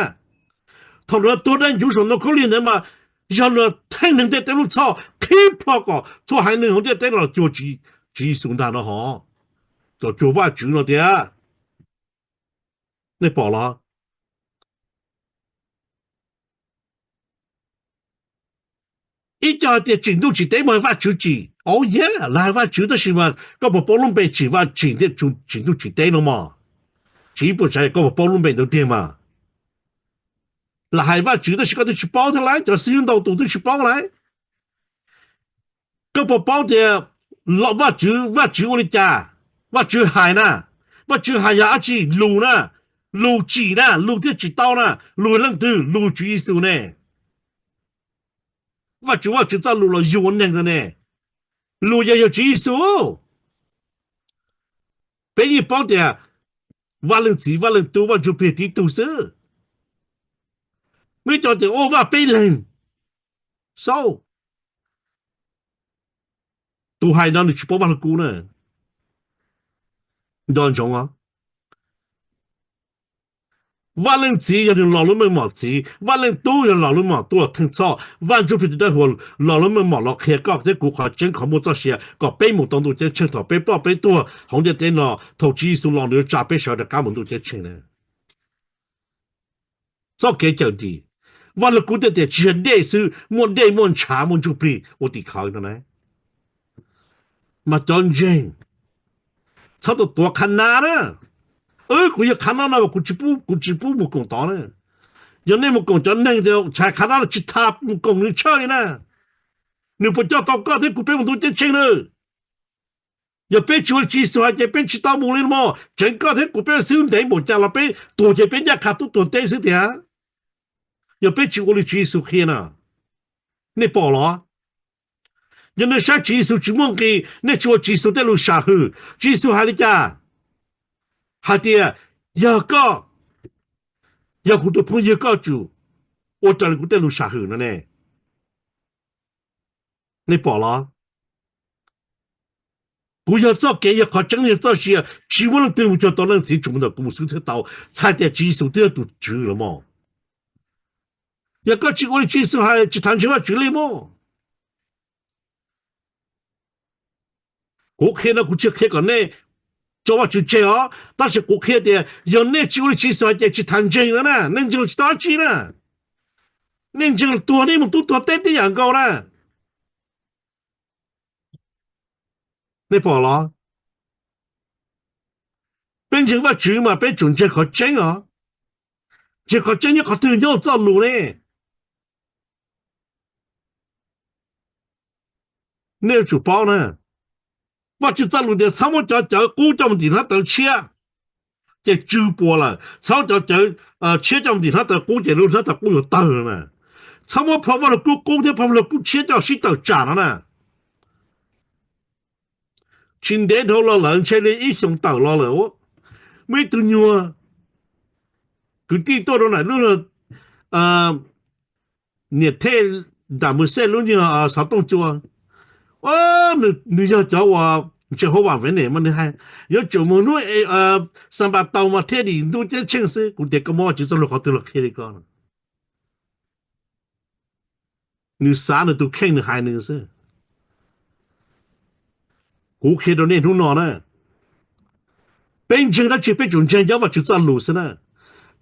Thaum nws tuag dai ncuv saum ntoo khaub lig ntawd mas yog nws theej neeg ntiaj teb lub txhoj qhib plho kom txhua haiv neeg hauv ntiaj teb no los cuag Tswv Yexus ntag no hos, kom cuag Vajtswv no tiag. Nej pom los? Ib co hais tias tsim ntuj tsim teb mas Vajtswv tsim, au yam, lawv hais Vajtswv tab sis mas koj puas paub lub npe tsim Vaj tsim thiab tsim ntuj tsim teb no mog? Tsis ib puas tsav koj puas paub lub npe ntawd tiag mas? Lawv hais Vajtswv tab sis koj twb tsis paub thiab lauj, cov xib hwb ntau tus twb tsis paub lauj. Koj puas paub tias Vajtswv, Vajtswv ua li cas? Vajtswv hais na, Vajtswv hais yog dab tsi? Lus na, lus tsim na, lus thiaj tsim tau na. Lus leej twg? Lus Tswv Yexus ne. Vajtswv, Vajtswv txoj lus los yug ua neeg no ne. Lus yog, yog Tswv Yexus. Peb yeej paub tias Vaj Leej Txiv, Vaj Leej Tub, Vaj Ntsuj Plig tib tug xwb. Muaj ib co tias ua Vaj Peb Leeg. Xauj, tus hais no nws tsis paub Vaj Lug Kub na. Nco ntsoov os. Vaj Leej Txiv yog nws los lub meej mom txiv, Vaj Leej Tub yog los lub mom tub los theej txhoj, Vaj Ntsuj Plig Tus Dawb Huv los lub meej mom los qhia koj thiab kuv qhov tseeb qhov muaj txoj sia kom peb mus tau ntuj ceeb tsheej thaum peb ploj peb tuag hauv ntiaj teb no. Thaum Tswv Yexus los nws yuav tsa peb sawv rov qab mus ntuj ceeb tsheej na. Txoj kev cawm dim, Vaj Lug Kub thiaj tias tsis yog dej xwb, muaj dej muaj ntshav muaj ntsuj plig ua tim khawv no na. Mas cov ntseeg, txhob tuav tuav qhab nab na. Wb, kuv yog qhab nab no mas kuv tsis pub, kuv tsis pub mus koom tod na. Yog nej mus koom cov neeg tias tshais qhab nab los tsis tas mus koom nws tshaj li na. Nws puas coj tau koj thiab kuv peb mus ntuj ceeb tsheej na? Yog peb tsis ua li Tswv Yexus hais ces peb tsis tau mus li no mog. Tseev koj thiab kuv peb xwb ntev npaum cas los peb tuag ces peb ncaj qha tub tuag teb xwb tiag. Yog peb tsis ua li Tswv Yexus qhia na, nej pom los? Yog nej saib Tswv Yexus tsis muaj nqis, nej tsis ua Tswv Yexus tej lus sam hwm. Tswv Yexus hais li cas? Hais tias, yog koj, yog kuv tus phooj ywg koj tsum ua raws li kuv tej lus sam hwm no ne. Nej pom los? Kuv yog txoj kev, yog qhov tseeb, yog txoj sia, tsis muaj leej twg mus cuag tau Leej Txiv tsuas mus ntawm kuv mus xwb thiaj tau. Txhais tias Tswv Yexus twb yog tus Tswv los mog. Yog koj tsis ua li Tswv Yexus hais, tsis tham ntseeg Vajtswv li mog. Kuv qhia no kuv tsis qhia kom nej tso Vajtswv tseg os, tab sis kuv qhia tias yog nej tsis ua li Tswv Yexus hais ces tsis tham ntseeg no na, nej ntseeg tsis tau dab tsi na. Nej ntseeg tuag nej mus tub tuag teb tib yam nkaus na. Nej pom los? Peb ntseeg Vajtswv mas peb tsum ntseeg qhov tseeb os. Ntseeg qhov tseeb nyob qhov twg? Nyob txoj lus ne. Nej yuav tsum paub na, Vajtswv txoj lus tias txhob muab cov cawv qub coj mus tim hnab tawv tshiab, ces tsw puas lawm. Txhob muab cov cawv tshiab coj mus tim hnab tawv qub, ces lub hnab tawv qub yuav tawg na. Txhob muab phau Vajluskub qub thiab phau Vajluskub tshiab coj sib tawm tsam no na. Tsis ntev dhau los lawm, ntshe li ib xyoos tawm los lawm, muaj ib tug nyuag kwv tij tuaj rau ntawm lub niam thej nram Mws Xej lub nyuag xov tooj cua. Nws yog cov uas ntseeg hauv vam vev nem mas nws hais yuav tsum mus hnub Xanpataus mas thiaj dim ntuj ceeb tsheej xwb. Kuv tias koj muab Vajtswv txoj lus qhov twg los qhia li ko. Nws xav nws tus kheej nws hais nws xwb. Kuv qhia rau nej hnub no na, peb ntseeg dab tsi peb tsum ntseeg nyob Vajtswv txoj lus xwb na.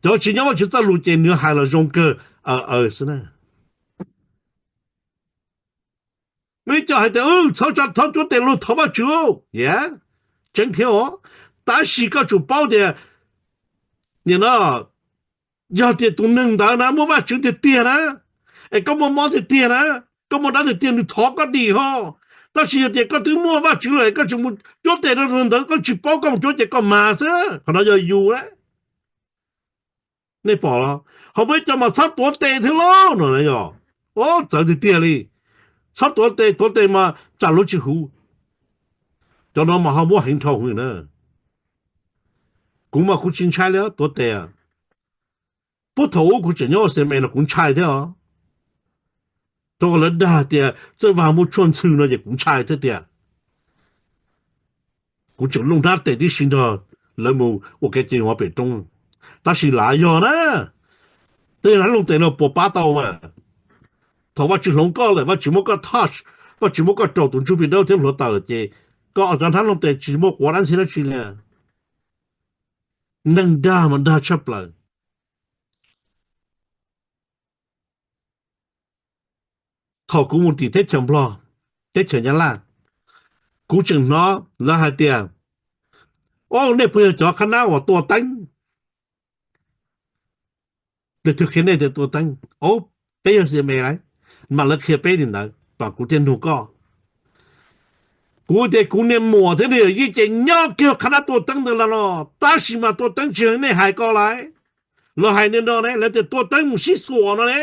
Cov tsis nyob Vajtswv txoj lus ces nws hais los zoo kawg, aw aw xwb na. Muaj ib co hais tias txhob, txhob cuab tes luag thov Vajtswv, yam tseeb thiab os. Tab sis koj tsum paub tias nim no yog tias tus neeg ntawd na muaj Vajtswv tiag tiag na, es koj muaj mob tiag tiag na, koj muaj dab tiag tiag nws thov koj dim ho. Tab sis yog tias koj twb muaj Vajtswv lawm es koj tseem mus cuab tes rau tus ntawd, koj tsis paub, koj mus cuab ces koj mag xwb, qhov no yog yus na. Nej pom los? Ho muaj ib co mas txhob tuav tes thiab lauj no yog, o, txawv tiag tiag li. Txhob tuav tes, tuav tes mas tsam luag tsis huv. Cov no mas ho muab heev dhau hwv na. Kuv mas kuv tsis ntshai li tuav tes. Puag thaum ub kuv tseem nyob ua C M no kuv ntshai thiab os. Rau qhov lawv dag tias Txawj Vaj muaj tshuaj ntxhw no ces kuv ntshai thiab tiag. Kuv tseem looj hnab tes tib si nrog lawv mus ua kev cai huv pem roob. Tab sis lav yog na, tej hnab looj tes no puas pab tau mas. Thaum Vajtswv hloov koj lawm, Vajtswv muab koj touch, Vajtswv muab koj raug tus ntsuj plig dawb thiab hluav taws lawm ces koj cov hnab looj tes tsis muaj quav dab ntxhib dab tsi li. Neeg dag mas dag tshaj plaws. Thaum kuv mus tim teb chaws Nplog, teb chaws Nyab Laj, kuv tseem hnov lawv hais tias, o, nej puas yog cov khab nab uas tua teeb? Leej twg qhia nej tias tua teeb? O, peb yog C M A lawm. Mas lawv qhia peb li ntawd mas kuv thiaj nug koj. Kuv tias kuv niag muam thiab niag yij ces nyob kiag khab nab tua teeb ntawd los no, tab sis mas tua teeb tsis yog nej hais ko lawm. Lawv hais li no ne, lawv tias tua teeb mus sib xuas no ne.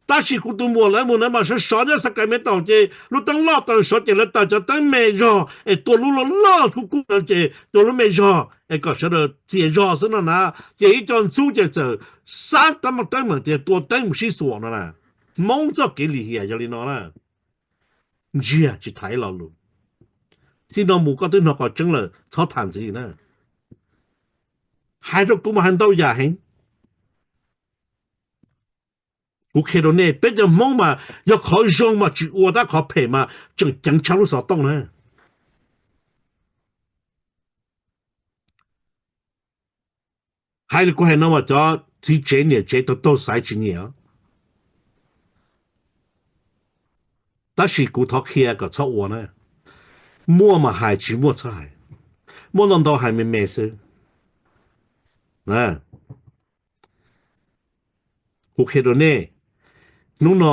Tab sis kuv tus muam lawv mus ntawd mas sov sov nyob Sacramento ces lub teeb loj taws sov ces lawv taws cov teeb me zog es tua lub loj loj kub kub ntawd ces tua lub me zog es kom sawv daws txias zog xwb no na. Ces ib co ntxub ces txawm xab tab teeb meem tias tua teeb mus sib xuas no na. Hmoob txoj kev lim hiam yog li no na. Ntsiag tsis tham ib lo lus. Txij no mus koj twb hnov qhov tseeb lawm, txhob tham ntxiv na. Hais rau kuv mas hais ntau yam heev. Kuv qhia rau nej, peb cov Hmoob mas yog qhov zoo mas tsis ua, tab qhov phem mas tseem ceev tshaj lub xov tooj na. Hais li kuv hais no mas cov txiv tsev niam tsev tau taug xaiv tsis nyiam. Tab sis kuv thov qhia kom txhob ua na. Muaj mas hais, tsis muaj txhob hais. Muaj ntau ntau hais me me xwb. Kuv qhia rau nej, hnub no,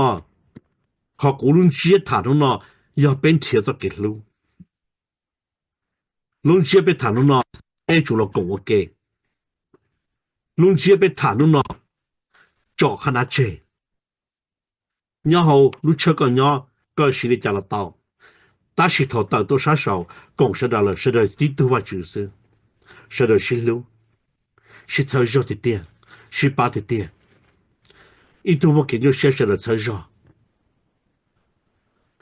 qhov kuv lub ntsiab tham hnub no yog peb nrhiav txoj kev hlub. Lub ntsiab peb tham hnub no, peb tsum los koom ua ke. Lub ntsiab peb tham hnub no, tso qhab nab tseg. Nyob hauv lub tshawj koj nyob, koj siv li cas los tau. Tab sis thaum tawm tuaj sab saud, koom sawv daws lawm, sawv daws tib tug Vajtswv xwb. Sawv daws sib hlub, sib txhawb zog tiag tiag, sib pab tiag tiag. Ib tug muaj kev nyuaj siab sawv daws txhawb zog.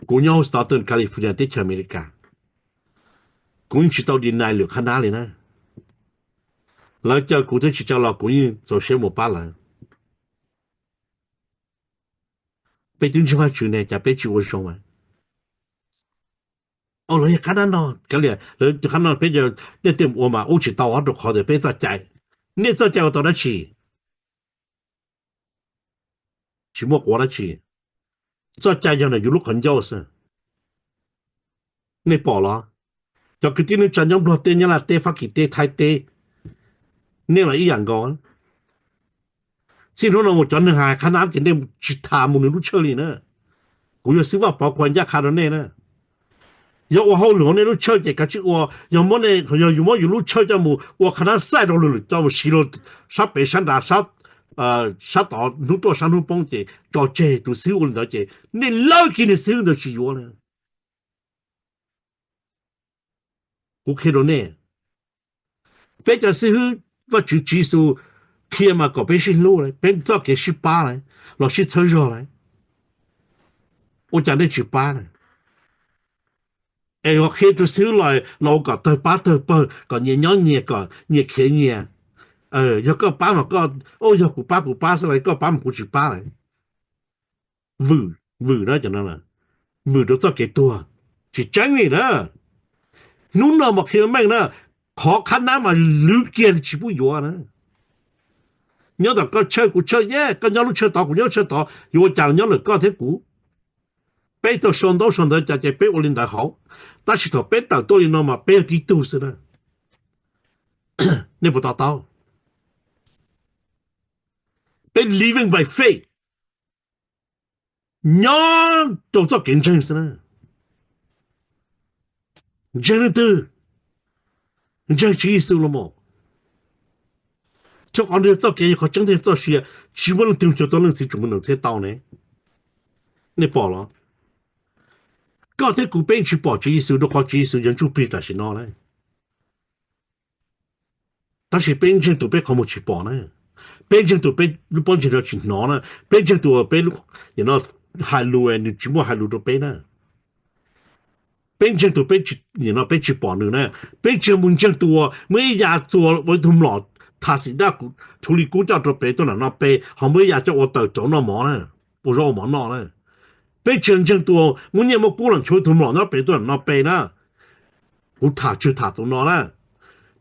Kuv nyob hauv Stockton, California, teb chaws Amelikas. Kuv yeej tsis tau deny lwm qhab nab li na. Lawv caw kuv thiab tsis caw los kuv yeej txaus siab mus pab lawv. Peb twb ntseeg Vajtswv ne, cas peb tsis ua zoo mas? Au, lawv yog qhab nab no, kav liam, lawv qhab no peb, nej tej ua mas ub tsis tau, rau qhov tias peb txoj cai. Nej txoj cai ua tau dab tsi? Tsis muaj quav dab tsi. Txoj cai yog ntawm yus lub qhov ncauj xwb. Nej pom los? Cov kwv tij neej tsa nyob Nplog teb, Nyab Laj teb, Fab Kis teb, Thaib teb, nej los ib yam nkaus. Txij hnub no mus cov neeg hais qhab nab ces nej tsis tham mus nws lub tshawj li na. Kuv yog xib hwb Vaj Pov, kuv hais ncaj qha rau nej na. Yog ua hauj lwm hauv nej lub tshawj ces kav tsij ua, yog muab, yog yus muab yus lub tshawj coj mus ua qhab nab xaij rau lwm lwm, coj mus siv rau sab pem sab nrad, sab tod, hnub tuaj sab hnub poob ces tso tseg. Tus xib hwb ua li ntawd ces nej lawb kiag niag xib hwb ntawd tsis yuav li. Kuv qhia rau nej, peb cov xib hwb Vajtswv Tswv Yexus qhia mas kom peb sib hlub lauj, peb txoj kev sib pab lauj, los sib txhawb zog lauj. Ua cas nej tsis pab na? Es yuav qhia tus xib hwb los, los ua kom tawg pab tawg pawg, kom nyias nyob nyias, kom nyias khiav nyias. Yog koj pab mas koj, o, yog kuv pab kuv pab xwb lauj, koj pab mas kuv tsis pab lauj. Vwm, vwm na, cov no vwm rau txoj kev tuag, tsis tseeb li na. Hnub no mas qhia meej na, qhov qhab nab mas lwv kiag tsis pub yuav na. Nyob tom koj tshawj kuv tshawj, yej koj nyob lub tshawj tod kuv nyob lub tshawj tod, yuav ua cas los nyob ntawm koj thiab kuv. Peb tau sau ntaub sau ntawv cas ces peb ua li ntawd hauv, tab sis thaum peb tawm tuaj li no mas peb yog tib tug xwb na. Nej puas to taub? Peb living by faith, nyob rau txoj kev ntseeg xwb na. Ntseeg leej twg? Ntseeg Tswv Yexus los mas. Rau qhov nws txoj kev yog qhov tseeb thiab txoj sia, tsis muaj leej twg cuag tau Leej Txiv Ntuj Ntxwg thiaj tau ne. Nej pom los? Koj thiab kuv peb tsis pom Tswv Yexus rau qhov Tswv Yexus yog ntsuj plig tam sim no na. Tab sis peb ntseeg tus peb qhov muag tsis pom na. Peb ntseeg tus peb lub pob ntseg no tsis hnov na. Peb ntseeg tus uas peb hais lus nws tsis muaj hais lus rau peb na. Peb ntseeg tus peb tsis pom nws na. Peb tsis yog mus ntseeg tus uas muaj ib yam txuas ua ib tug mlom tham xim dab, thuv li kub coj rau pem tuaj nram no pe, ho muaj ib yam coj ua taws rauv noj mov na, ua zaub ua mov noj na. Peb tsis yog ntseeg tus uas muaj nyiaj muaj kub los nchuav ib tug mlom nyob pem tuaj nram no pe na. Kuv tham tsis tham tus no na.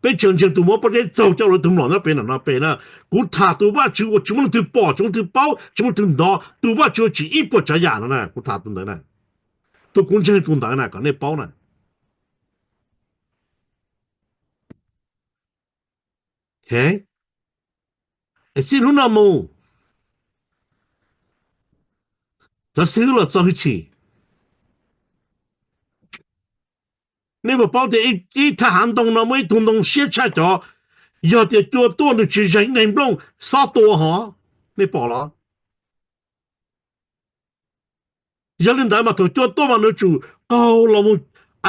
Peb tsis yog ntseeg tus muab pob zeb txaug coj ua ib tug mlom nyob pem nram no pe na. Kuv tham tus Vajtswv uas tsis muaj leej twg pom, tsis muaj leej twg paub, tsis muaj leej twg hnov, tus Vajtswv uas tsim ib puas tsav yam no na. Kuv tham tus ntawd na. Tus kuv ntseeg tus ntawd na, kom nej paub na. Es txij hnub no mus, cov xib hwb los txo hwj chim. Nej puas paub tias ib thaj hav ntoo no muaj ib tug ntoo siab tshaj cov, yog tias cua tuaj nws tsis zeeg neeg nplooj xob tua hov, nej pom los? Yog li ntawd mas thaum cua tuaj mas nws tsum qaug los mus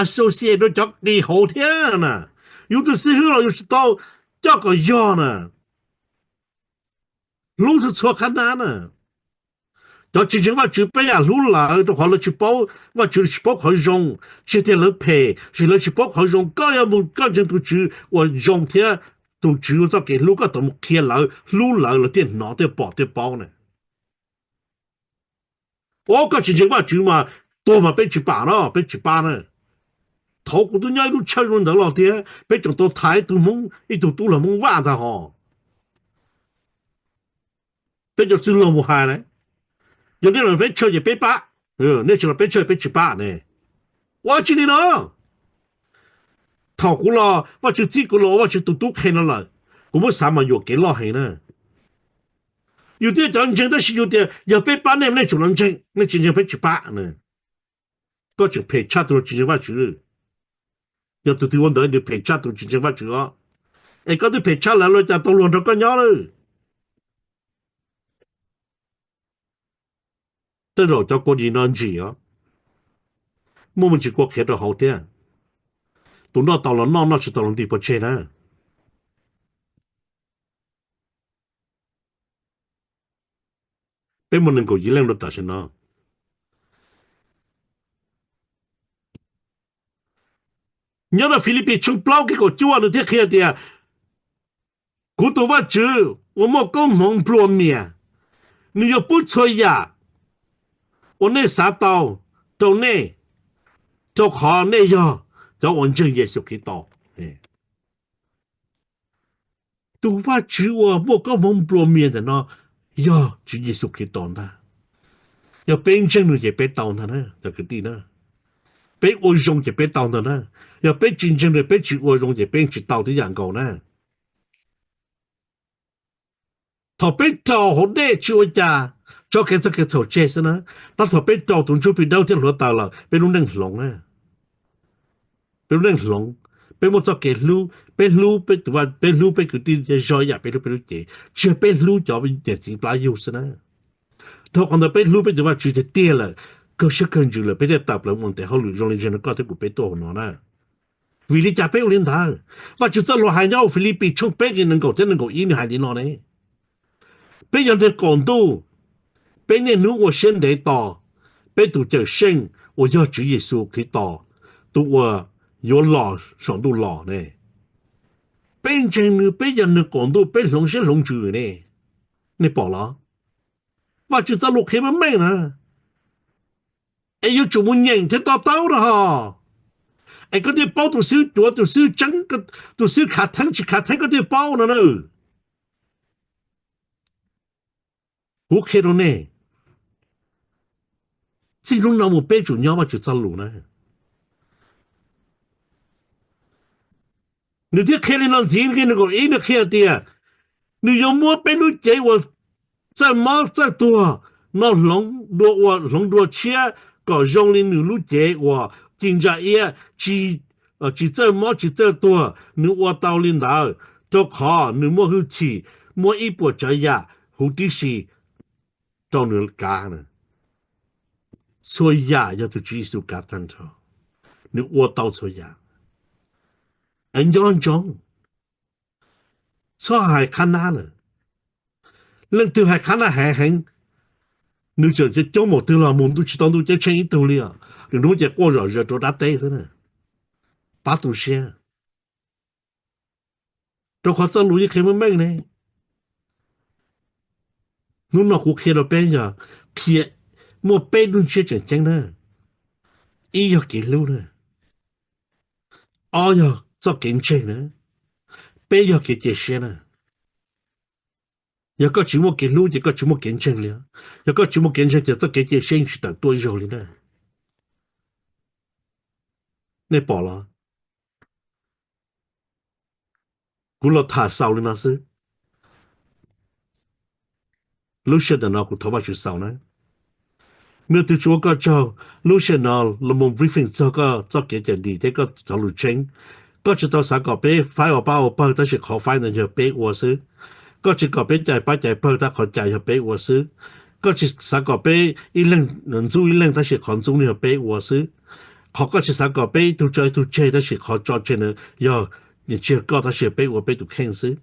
associate rau cov qis hauv thiab na. Yus tus xib hwb los yus tsis tau coj kom yog na. Hlub txhua txhua qhab nab na. Cov tsis ntseeg Vajtswv peb yam hlub lawv rau qhov lawv tsis paub Vajtswv, lawv tsis paub qhov zoo. Tsis tias lawv phem, tsis lawv tsis paub qhov zoo. Koj yog mus koj ntseeg tus Tswv uas zoo thiab tus Tswv ua txoj kev hlub, koj tau mus qhia lawv, hlub lawv, lawv thiaj hnov thiaj pom thiaj paub na. Ua koj tsis ntseeg Vajtswv mas tuag mas peb tsis pam no, peb tsis pab na. Thaum kuv twb nyob ib lub tshawj zoo ntawd los tiag, peb tseem tau thaiv ib tug Hmoob, ib tug tub hluas Hmoob Vaj ntag hos. Peb cov txwj laug mus hais na, yog nej los peb tshawj ces peb pab, nej tsis los peb tshawj peb tsis pab ne. Ua tsis li no. Thaum kuv los Vajtswv txib kuv los ua Vajtswv tus tub qhe no lawm, kuv muab xav mas yuam kev loj heev na. Yus twb yog cov ntseeg tab sis yus tias yog peb pab nej, nej tsum los ntseeg, nej tsis ntseeg peb tsis pab na. Koj tseem phem tshaj tus tsis ntseeg Vajtswv. Yog tus twg ua ntawd nws phem tshaj tus tsis ntseeg Vajtswv os. Es koj twb phem tshaj lawv los cas tau luag nrog koj nyob lawm? Tej zaum cov kua dis no ntsim os, muaj me ntsis kua qhiav rau hauv thiab. Tus noj tau los noj, noj tsis tau los nti pov tseg na. Peb muaj nees nkaum yim leej rau tam sim no. Nyob rau Filipis tshooj plaub nqe kaum cuaj nws thiaj qhia tias, kuv tus Vajtswv uas muaj koob hmoov nplua mias, nws yuav pub txhua yam uas nej xav tau rau nej, rau qhov nej yog cov uas ntseeg Yexus Khetos. Tus Vajtswv uas muaj koob hmoov nplua mias ntawm no yog Tswv Yexus Khetos ntag. Yog peb ntseeg nws ces peb tau ntag na cov kwv tij na. Peb ua zoo ces peb tau ntag na. Yog peb tsis ntseeg nws, peb tsis ua zoo ces peb tsis tau tib yam nkaus na. Thaum peb raus hauv dej tsis ua cas, tso kev txog kev txhaum tseg xwb na. Tab thaum peb raus tus ntsuj plig dawb thiab hluav taws lawm, peb lub neej hloov na. Peb lub neej hloov, peb muaj txoj kev hlub, peb hlub peb tus, peb hlub peb kwv tij zog ib yam peb hlub peb lub cev, tsis yog peb hlub cov niam txiv plab yug xwb na. Dhau qhov ntawd peb hlub peb tus Vajtswv tiag tiag lawm, kawg siab kawg ntsws lawm peb thiaj tawm plaws mus ua ntev hauj lwm zoo li ntawm koj thiab kuv peb tuaj hauv no na. Vim li cas peb ua li ntawd? Vajtswv txoj lus hais nyob hauv Filipis tshooj peb nqe nees nkaum thiab nees nkaum ib nws hais li no ne: Peb yog neeg qaum ntuj, peb niaj hnub ua siab ntev tos peb tus Cawmseej uas yog Tswv Yexus Khetos, tus uas yuav los saum ntuj los ne. Peb ntseeg nws, peb yog neeg qaum ntuj, peb hloov siab hloov ntsws ne. Nej pom los? Vajtswv txoj lus qhia meej meej na. Es yuav tsum mus nyeem thiab to taub na ho. Es koj thiaj paub tus xib hwb cuav, tus xib hwb tseeb, tus xib hwb khav theeb tsis khav theeb koj thiaj paub no na. Kuv qhia rau nej, txij hnub no mus peb tsum nyob Vajtswv txoj lus na. Nws thiaj qhia li no ntxiv, nqe nees nkaum ib nws qhia tias nws yuav muab peb lub cev uas txawj mob txawj tuag no hloov dua ua hloov dua tshiab kom zoo li nws lub cev uas ci ntsa iab, tsis txawj mob tsis txawj tuag. Nws ua tau li ntawd rau qhov nws muaj hwj chim muab ib puas tsav yam huv tib si rau nws kav. Txhua yam yog tus Tswv Yexus kav tag nrho, nws ua tau txhua yam. Es nco ntsoov, txhob hais qhab nab lawm. Leej twg hais qhab nab heev heev, nws tseem coob npaum twg los mus ntuj tsis tau ntuj ceeb tsheej ib tug li os, nws hnub ces quaj zom zaws rau dab teb xwb na. Pab tu siab, rau qhov txoj lus yeej qhia meej meej ne. Hnub no kuv qhia rau peb yog qhia muaj peb lub ntsiab tseem ceeb na. Ib yog kev hlub na, ob yog txoj kev ntseeg na, peb yog kev cia siab na. Yog koj tsis muaj kev hlub ces koj tsis muaj kev ntseeg li. Yog koj tsis muaj kev ntseeg ces txoj kev cia siab yeej tsis tawm tuaj ib zaug li na. Nej pom los? Kuv los tham xaus li no xwb. Lub sij hawm ntawm no kuv thov Vajtswv xaus na. Muaj tus tsuav koj tsaug, lub sij hawm no los mus briefing txog koj txoj kev cawm dim thiab koj cov lus tseeb. Koj tsis tau xav kom peb faib ua pab ua pawg tab sis qhov faib ntawd yog peb ua xwb. Koj tsis kom peb cais pab cais pawg tab qhov cais yog peb ua xwb. Koj tsis xav kom peb ib leeg ntxub ib leeg tab sis qhov ntxub no yog peb ua xwb. Qhov koj tsis xav kom peb ib tug tso ib tug tseg tab sis qhov tso tseg na yog tsis yog koj tab sis yog peb ua peb tus kheej xwb.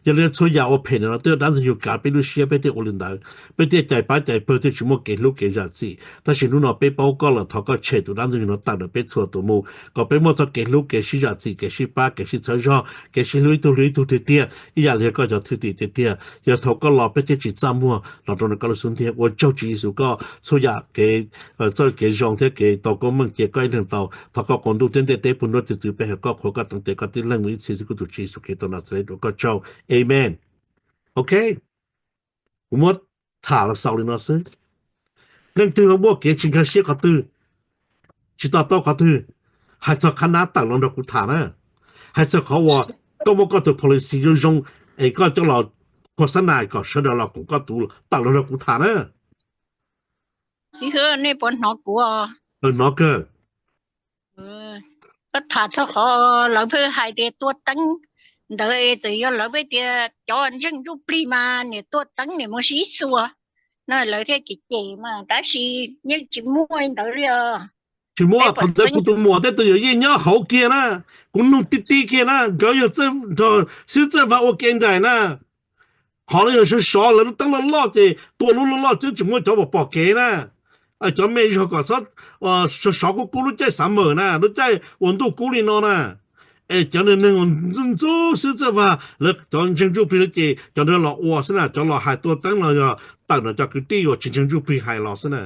Yog li txhua yam ua phem no twb yog dab ntxwg nyoog kav peb lub siab peb thiaj ua li ntawd, peb thiaj cais pab cais pawg thiaj tsis muaj kev hlub kev zam txim. Tab sis hnub no peb paub koj lawm thov koj tshem tus dab ntxwg nyoog no tawm ntawm peb txhua tus mus kom peb muaj txoj kev hlub kev sib zam txim kev sib pab kev sib txhawb zog kev sib hlub ib tug hlub ib tug tiag tiag ib yam li yog koj cov thwj tim tiag tiag. Yog thaum koj los peb thiaj tsis txaj muag los rau ntawm koj lub xub ntiag. Ua tsaug Tswv Yexus koj txhua yam kev txoj kev zoo thiab kev tau koob meej cia koj ib leeg tau. Thov koj quas ntuj thiab ntiaj teb puag nruab txwv txwv peb hawm koj qhuas koj teev tes koj tib leeg mus ib txhis xwb kuv tus Tswv Yexus Khetos Naxales ua koj tsaug. Amen. Ok, kuv muab tham los xaus li no xwb. Leej twg ho muaj kev tsis nkag siab qhov twg, tsis to taub qhov twg, hais txog qhab nab tawm los nrog kuv tham na. Hais txog qhov uas koj muaj koj tus policy zoo zoo es koj coj los khua xab nas kom sawv daws los koom koj tus tawm los nrog kuv tham na. Xib hwb, nej puas hnov kuv? Hnov kawg. Koj tham txog qhov lawv pheej hais tias tua teeb ntawd es txawm yog lawv pheej tias cov ntseeg ntsuj plig mas niam tua teeb niam mus sib xua no lawv thiaj cem cem mas tab sis yeej tsis muaj li ntawd li os. Tsis muaj, qhov ntawd kuv tus muam tej tus yawm yij nyob hauv kiag na, kuv nug tib tib kiag na, nkawd yog nrog xib hwb Txawj Vas ua ke nraim na. Qhov no yog sov sov lawv lub teeb loj loj ces tua lub loj loj twb tsis muaj cov pom pom kev na. Cov me zog kom txhob sov sov kub kub lub caij xav mawm na, lub caij ua ntuj kub li no na. Es cov neeg uas ntxub xib hwb Txawj Vas lawv cov ntseeg ntsuj plig lawv ces cov ntawd los ua xwb na, cov los hais tua teeb no yog tawm no cov kwv tij uas tsis ntseeg ntsuj plig hais los xwb na.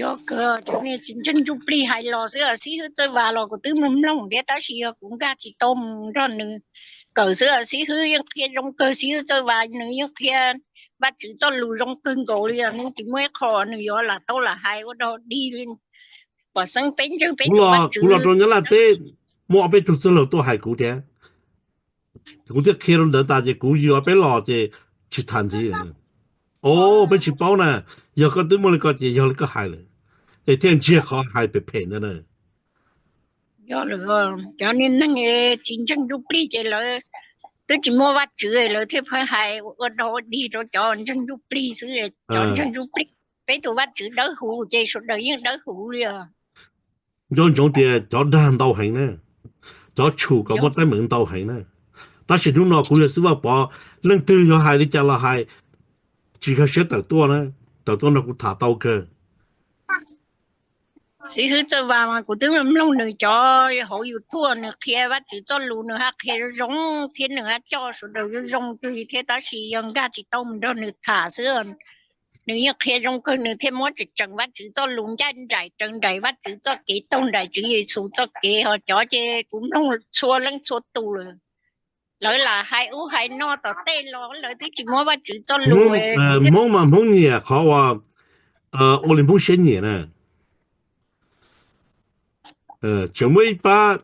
Yog kawg, cov niag tsis ntseeg ntsuj plig hais los xwb, xib hwb Txawj Vas los kuv twb mloog mloog thiab tab sis yog kuv nkag tsis tau mus nrog nws kawm xwb. Xib hwb yeej qhia zoo kawg, xib hwb Txawj Vas nws yeej qhia Vajtswv txoj lus zoo kawg nkaus li os, nws tsis muaj ib qho nws yuav lam tau lam hais ua dog dig li. Pom xeeb peb ntseeg peb tus Vajtswv. Kuv los rau Nyab Laj teb muaj ob peb tug txwj laug tuaj hais kuv thiab, kuv thiaj qhia rau ntawd tas ces kuv yuav peb los ces tsis tham ntxiv. O, peb tsis paub na, yog koj twb muaj li ko ces yog li koj hais lawm, es thiaj ntsiag qhov hais phem phem ntawd na. Yog lawm, cov niag neeg tsis ntseeg ntsuj plig ces lawv twb tsis muaj Vajtswv lawv thiaj pheej hais ua dog ua dig rau cov ntseeg ntsuj plig xwb. Cov ntseeg ntsuj plig, peb tus Vajtswv dawb huv ces sawv daws yeej dawb huv li os. Nco ntsoov tias cov dag ntau heev na, cov tshum kom muaj teeb meem ntau heev na. Tab sis hnub no kuv yog xib hwb Vaj Pov, leej twg yuav hais li cas los hais, tsis nkag siab tawm tuaj na, tawm tuaj nrog kuv tham tau kawg. Xib hwb Txawj Vas mas kuv twb mloog nws cov hauv YouTube nws qhia Vajtswv txoj lus nws haj qhia zoo zoo thiab nws haj coj sawv daws zoo zoo kawg li thiab tab sis yog nkag tsis tau mus nrog nws tham xwb. Nws yeej qhia zoo kawg, nws thiaj muab tseem tseem Vajtswv txoj lus ncaj nraim raws nraim Vajtswv txoj kev taug nraim Tswv Yexus txoj kev, ho cov ces kuv mloog txhua leej txhua tus lawm. Lawv lam hais ub hais no tom tej los lawv twb tsis muab Vajtswv txoj lus. Hmoob mas Hmoob nyiam qhov uas ua li Hmoob siab nyiam na. Tseem muaj ib pab,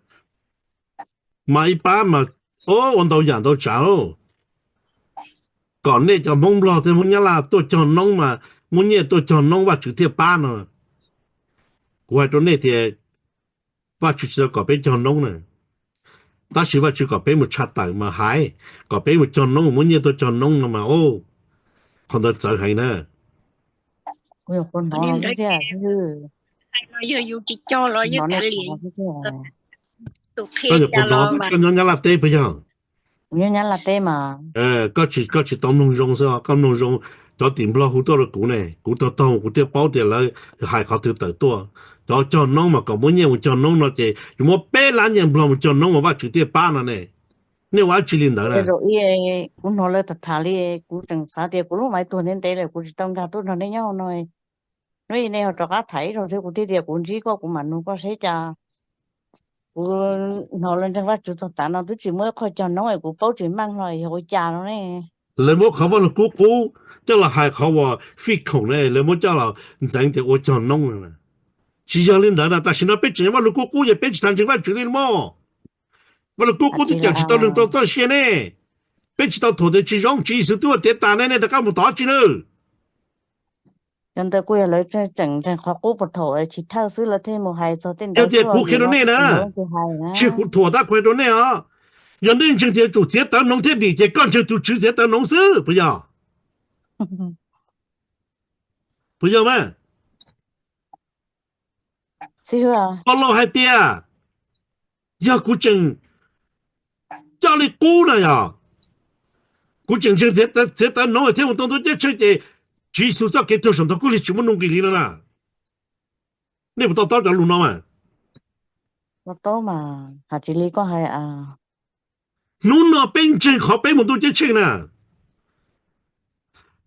mas ib pab mas ua ntau yam ntau tsav lauj. Kom nej cov Hmoob Nplog thiab Hmoob Nyab Laj tuaj cog noob mas muab nyiaj tuaj cog noob Vajtswv thiaj pab no. Kuv hais rau nej tias Vajtswv tsis tau kom peb cog noob na, tab sis Vajtswv kom peb mus tshaj tawm mas hais, kom peb mus cog noob muab nyiaj tuaj cog noob no mas, qhov ntawd txawv heev na. Kuv hnov no xwb tiag xib hwb. Hnov nej tham no xwb tiag. Koj nyuam qhuav hnov koj nyob Nyab Laj teb puas yog? Kuv nyob Nyab Laj teb mas. Koj tsis, koj tsis tau mloog zoo xwb, koj mloog zoo cov tim Nplog hu tuaj rau kuv ne, kuv tau taug kuv thiaj paub tias lawv hais qhov twg tawm tuaj. Cov cog noob mas kom muab nyiaj mus cog noob no ces yuav muab peb lab nyiaj Nplog mus cog noob mas Vajtswv thiaj pab no ne. Nej ua dab tsi li ntawd na? Kuv hnov lawv tham tham li, kuv tseem xav tias kuv lub maiv tuag ntev ntev lawm kuv tsis tau nkag tuaj nrog nej nyob hauv no. Hnub ib nej ho rov qab tham ib zaug thiab kuv thiaj tias kuv ntsib koj kuv mam nug koj seb cas. Kuv hnov lawv ntseeg Vajtswv txog tav no twb tsis muaj ib qho cog noob es kuv paub tsis meej hlo yog ua cas no ne. Lawv muab qhov Vaj Lug Kub qub coj los hais qhov uas fij khoom ne, lawv muab coj los ntxeev tias ua cog noob no. Tsis yog li ntawd na, tam sim no peb tseem yog Vaj Lug Kub qub ces peb tsis tas ntseeg Vajtswv li mog. Vaj Lug Kub qub twb cawm tsis tau neeg rau txoj sia ne. Peb tsis tau thuam tias tsis zoo, Tswv Yexus twb ua tiav tas ne, nej rov qab mus tom tsi lawm? Cov ntawd kuj yog lawv tseem ntseeg qhov qub puag thaum chiv thawj xwb lawv thiaj mus hais txog tej ntawd xwb. Tias kuv qhia rau nej na, tsis kuv thuam tab kuv hais rau nej os. Yog nej ntseeg tias yuav tsum txiav tawv hnoov thiaj dim ces koj ntseeg tus Tswv txiav tawv hnoov xwb puas yog? Puas yog mas? Pov Laug hais tias yog kuv tseem coj li qub na yog, kuv tseem ntseeg txiav tawv hnoov thiab mus tuaj ntuj ceeb tsheej ces Tswv Yexus txoj kev tuag saum ntoo kub lig tsis muaj nuj nqis li no na. Nej puas to taub cov lus no mas? Hnub no peb ntseeg qhov peb mus ntuj ceeb tsheej na,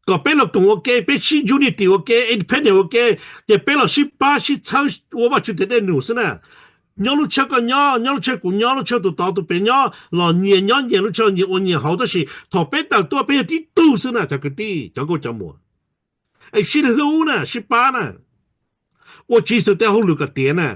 kom peb los koom ua ke, peb sib unity ua ke, independent ua ke, ces peb los sib pab sib txhawb ua Vajtswv tes dej num xwb na. Nyob lub tshawj koj nyob, nyob lub tshawj kuv nyob, lub tshawj tus tod tus pem nyob, los nyias nyob nyias lub tshawj, nyias ua nyias hauv, tab sis thaum peb tawm tuaj peb yog tib tug xwb na cov kwv tij cov nkauj cov muam. Es sib hlub na, sib pab na, ua Tswv Yexus tej hauj lwm kom tiav na.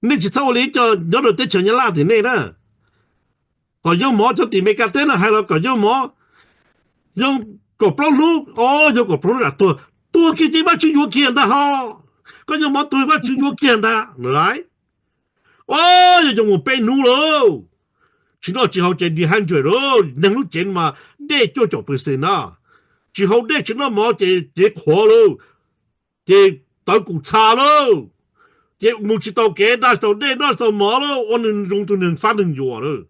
Nej tsis txhob ua li cov nyob rau teb chaws Nyab Laj tim nej na, kom yoo mov, cov tim Meskas teb no hais los kom yoo mov, yoo kaum plaub hnub, o, yoo kaum plaub hnub tuag, tuag kiag ces Vajtswv yuav kiag ntag ho. Koj yoo mov tuag Vajtswv yuav kiag ntag lawm. O, yog yoo mus peb hnub lauj, tsis noj tsis haus ces di ha ntsawm lauj, neeg lub cev mas dej cuaj caum percent na, tsis haus dej tsis noj mov ces cev qhuav lauj, ces tawv kum txha lauj, ces mus tsis tau kev, da tsis tau dej noj tsis tau mov lauj, ua neeg zoo tus neeg fab neeg yuam lauj,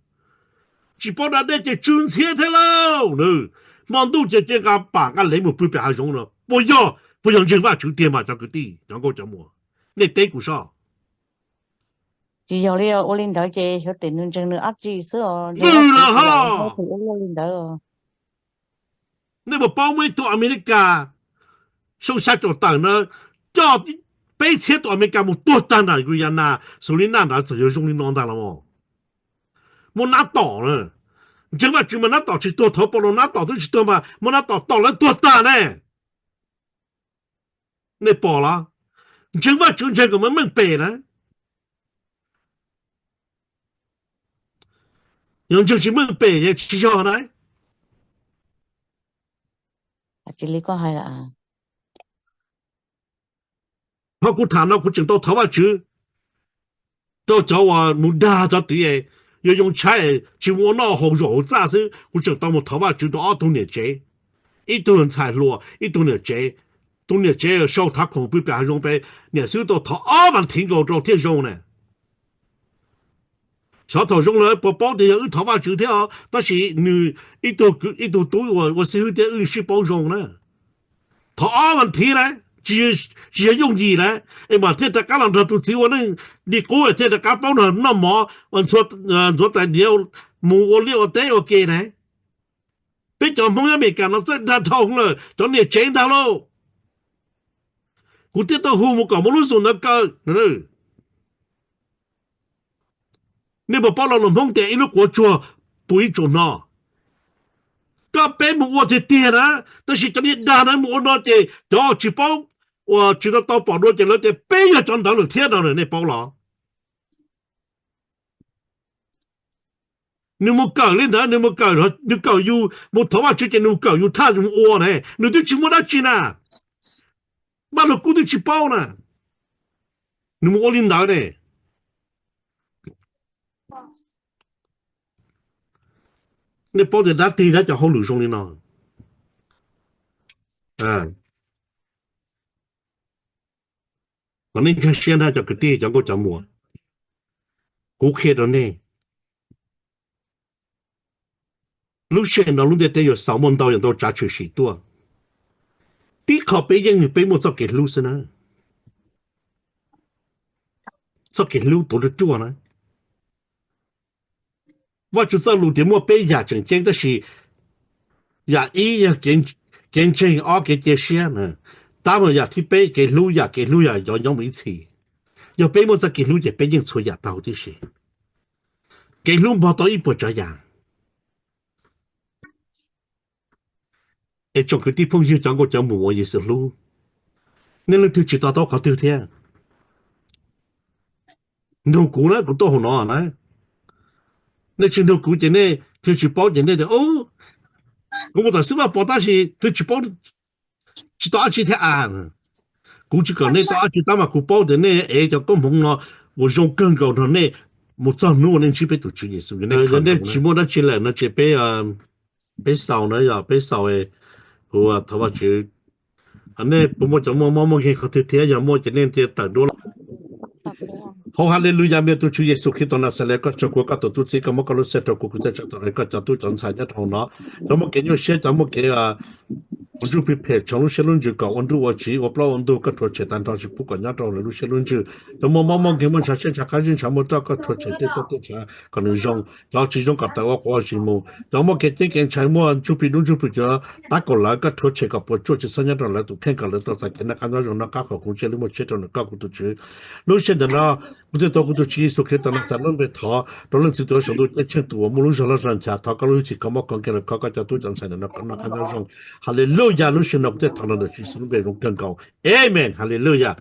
tsis paub da dej ces tsw ntxhiab thiab lauj. Hmo ntuj ces cia nqa pam nqa lev mus pw pem hav zoov no, puas yog? Puas yog ntseeg Vajtswv tiag mas cov kwv tij cov nkauj cov muam? Nej teb kuv soj. Tsis yog li, ua li ntawd ces xyov tias nws ntseeg nws dab tsi xwb os. Vwm lawm ho. Nej puas paub muaj ib tug Amelikas xyoo xya caum tawm na, coj peb txhiab tus Amelikas mus tuag tag nram Guyana, Sulina ntawd txawm yog zoo li no ntag los mas. Muaj nab tom na, ntseeg Vajtswv mas nab tom tsis tuag, thov Paulus nab tom twb tsis tuag mas muaj nab tom tom lawv tuag tag ne. Nej pom los? Ntseeg Vajtswv ntseeg kom meej pem na. Yog ntseeg tsis meej pem tsis yog na. Ho kuv tham no kuv tseem tau thov Vajtswv rau cov uas mus dag cov tid, yuav yoo tshaib tsis mus ua noj haus zaum hauv txaj xwb, kuv tseem tau mus thov Vajtswv rau ob tug niam tsev, ib tug ntxhais hluas ib tug niam tsev. Tus niam tsev sau thav khoom pw pem hav zoov pem, niam xib hwb tau thov ob vas thiv nkaus rau thiaj zoo na. Xyov thaum zoo lawm puas paub tias yog wb thov Vajtswv thiab os, tab sis nws ib tug tub uas ua xib hwb thiab wb sib paub zoo na. Thov ob vas thiv na, tsis yog yooj yim na, es mam thiaj rov qab los nrog tus txiv ua neej li qub thiaj rov qab paub noj mov, ntxuav tais diav, mus ua liaj ua teb ua ke na. Peb cov Hmoob nyob Amelikas no txawj dag dhau lawm, cov niam tsev ntag lauj. Kuv thiaj tau hu mus kom muaj lub zoom ntawd kaw. Nej puas paub lo lus Hmoob tias ib lub quav tsuag pw ib tsuas hno? Koj peb mus ua tiag tiag na, tab sis cov niag dag na mus ua no ces cov tsis paub uas tsis tau tau pom dua ces lawv tias peb yog cov ntawd lawm thiab no, nej paub los? Nws mus kawm li ntawd, nws mus kawm, nws kawm yus mus thov Vajtswv ces nws mus kawm yus thaj yus mus ua ne, nws twb tsis muaj dab tsi na. Vaj lug kub twb tsis paub na, nws mus ua li ntawd ne. Nej paub tias dab tig dab cov hauj lwm zoo li no. Kom nej nkag siab ntag cov kwv tij cov nkauj cov muam. Kuv qhia rau nej, lub sij hawm no lub ntiaj teb yuav xaus muaj ntau yam ntau tsav tshwm sim tuaj. Tib qho peb yeej peb muaj txoj kev hlub xwb na. Txoj kev hlub tuav ruaj ruaj na. Vajtswv txoj lus tias muaj peb yam tseem ceeb tab sis yam ib yog kev ntseeg, ob kev cia siab na. Tab mas yam thib peb kev hlub, yam kev hlub yam yov nyob mus ib txhis. Yog peb muaj txoj kev hlub ces peb yeej txhua yam tau tib si. Kev hlub npog tau ib puas tsav yam. Es tsoom kwv tij phooj ywg cov nkauj cov muam uas Yexus hlub, nej leej twg tsis to taub qhov twg thiab? Nug kuv na, kuv tuaj hauv no na. Nej tsis nug kuv ces nej thiaj tsis paub ces nej tias, kuv mus tom Xib Vaj Pov tab sis twb tsis paub, tsis tau dab tsi thiab a. Kuv tsis kom nej tau dab tsi tab mas kuv paub tias nej ev cov koob hmoov no uas zoo kawg nkaus nrog nej mus txog hnub uas nej ntsib peb tus Tswv Yexus. Yog nej tsis muaj dab tsi lawm no ces peb, peb xaus na, yog peb xaus, kuv thov Vajtswv, nej puas muaj cov muaj mob muaj nkeeg qhov twg thiab, yog muaj ces nej ntiaj tawm duab los. Hauv Haleluyas, me tus Tswv Yexus Khetos Naxales, koj tso kuv ua koj tus tub txib, koj muab koj lub xeeb rau kuv, kuv thiaj tso tau koj cov tub cov ntxhais nyob rau hauv no. Cov muaj kev nyuaj siab, cov muaj kev ntsuj plig phem, tshoov lub siab lub ntsws kom ua nruj ua tsiv, ua plaub ua ntug, koj rhuav tshem tag nrho, tsis pub kom nyob rau hauv lawv lub siab lub ntsws. Cov muaj mob muaj nkeeg, muaj ntshav siab ntshav qab zib ntshav muaj roj, koj rhuav tshem tej toj tej tshav kom nws zoo. Cov tsis zoo kom tawm ua quav zis mus. Cov muaj kev ceeb kev ntshai, muaj ntsuj plig dub ntsuj plig cua tab kaum lawv, koj rhuav tshem kom puas tsuaj, tsis txhob nyob rau lawv tus kheej, kom lawv tau txais kev noj qab nyob zoo, noj qab khov kho, ntsej lub muag tshiab rau nws koj kuv tus Tswv. Lub sij hawm ntawm no kuv thiaj tau kuv tus Tswv Yexus Khetos Naxales lub npe thov rau Leej Txiv tus uas saum ntuj ceeb tsheej, tus uas muaj lub zog loj zog nchav, thov koj lub hwj chim kho mob kho nkeeg los kho koj cov tub cov ntxhais ntawm no kom noj qab nyob zoo. Haleluyas, lub sij hawm no kuv thiaj thov los ntawm Tswv Yexus lub npe zoo kawg nkaus. Amen, Haleluyas.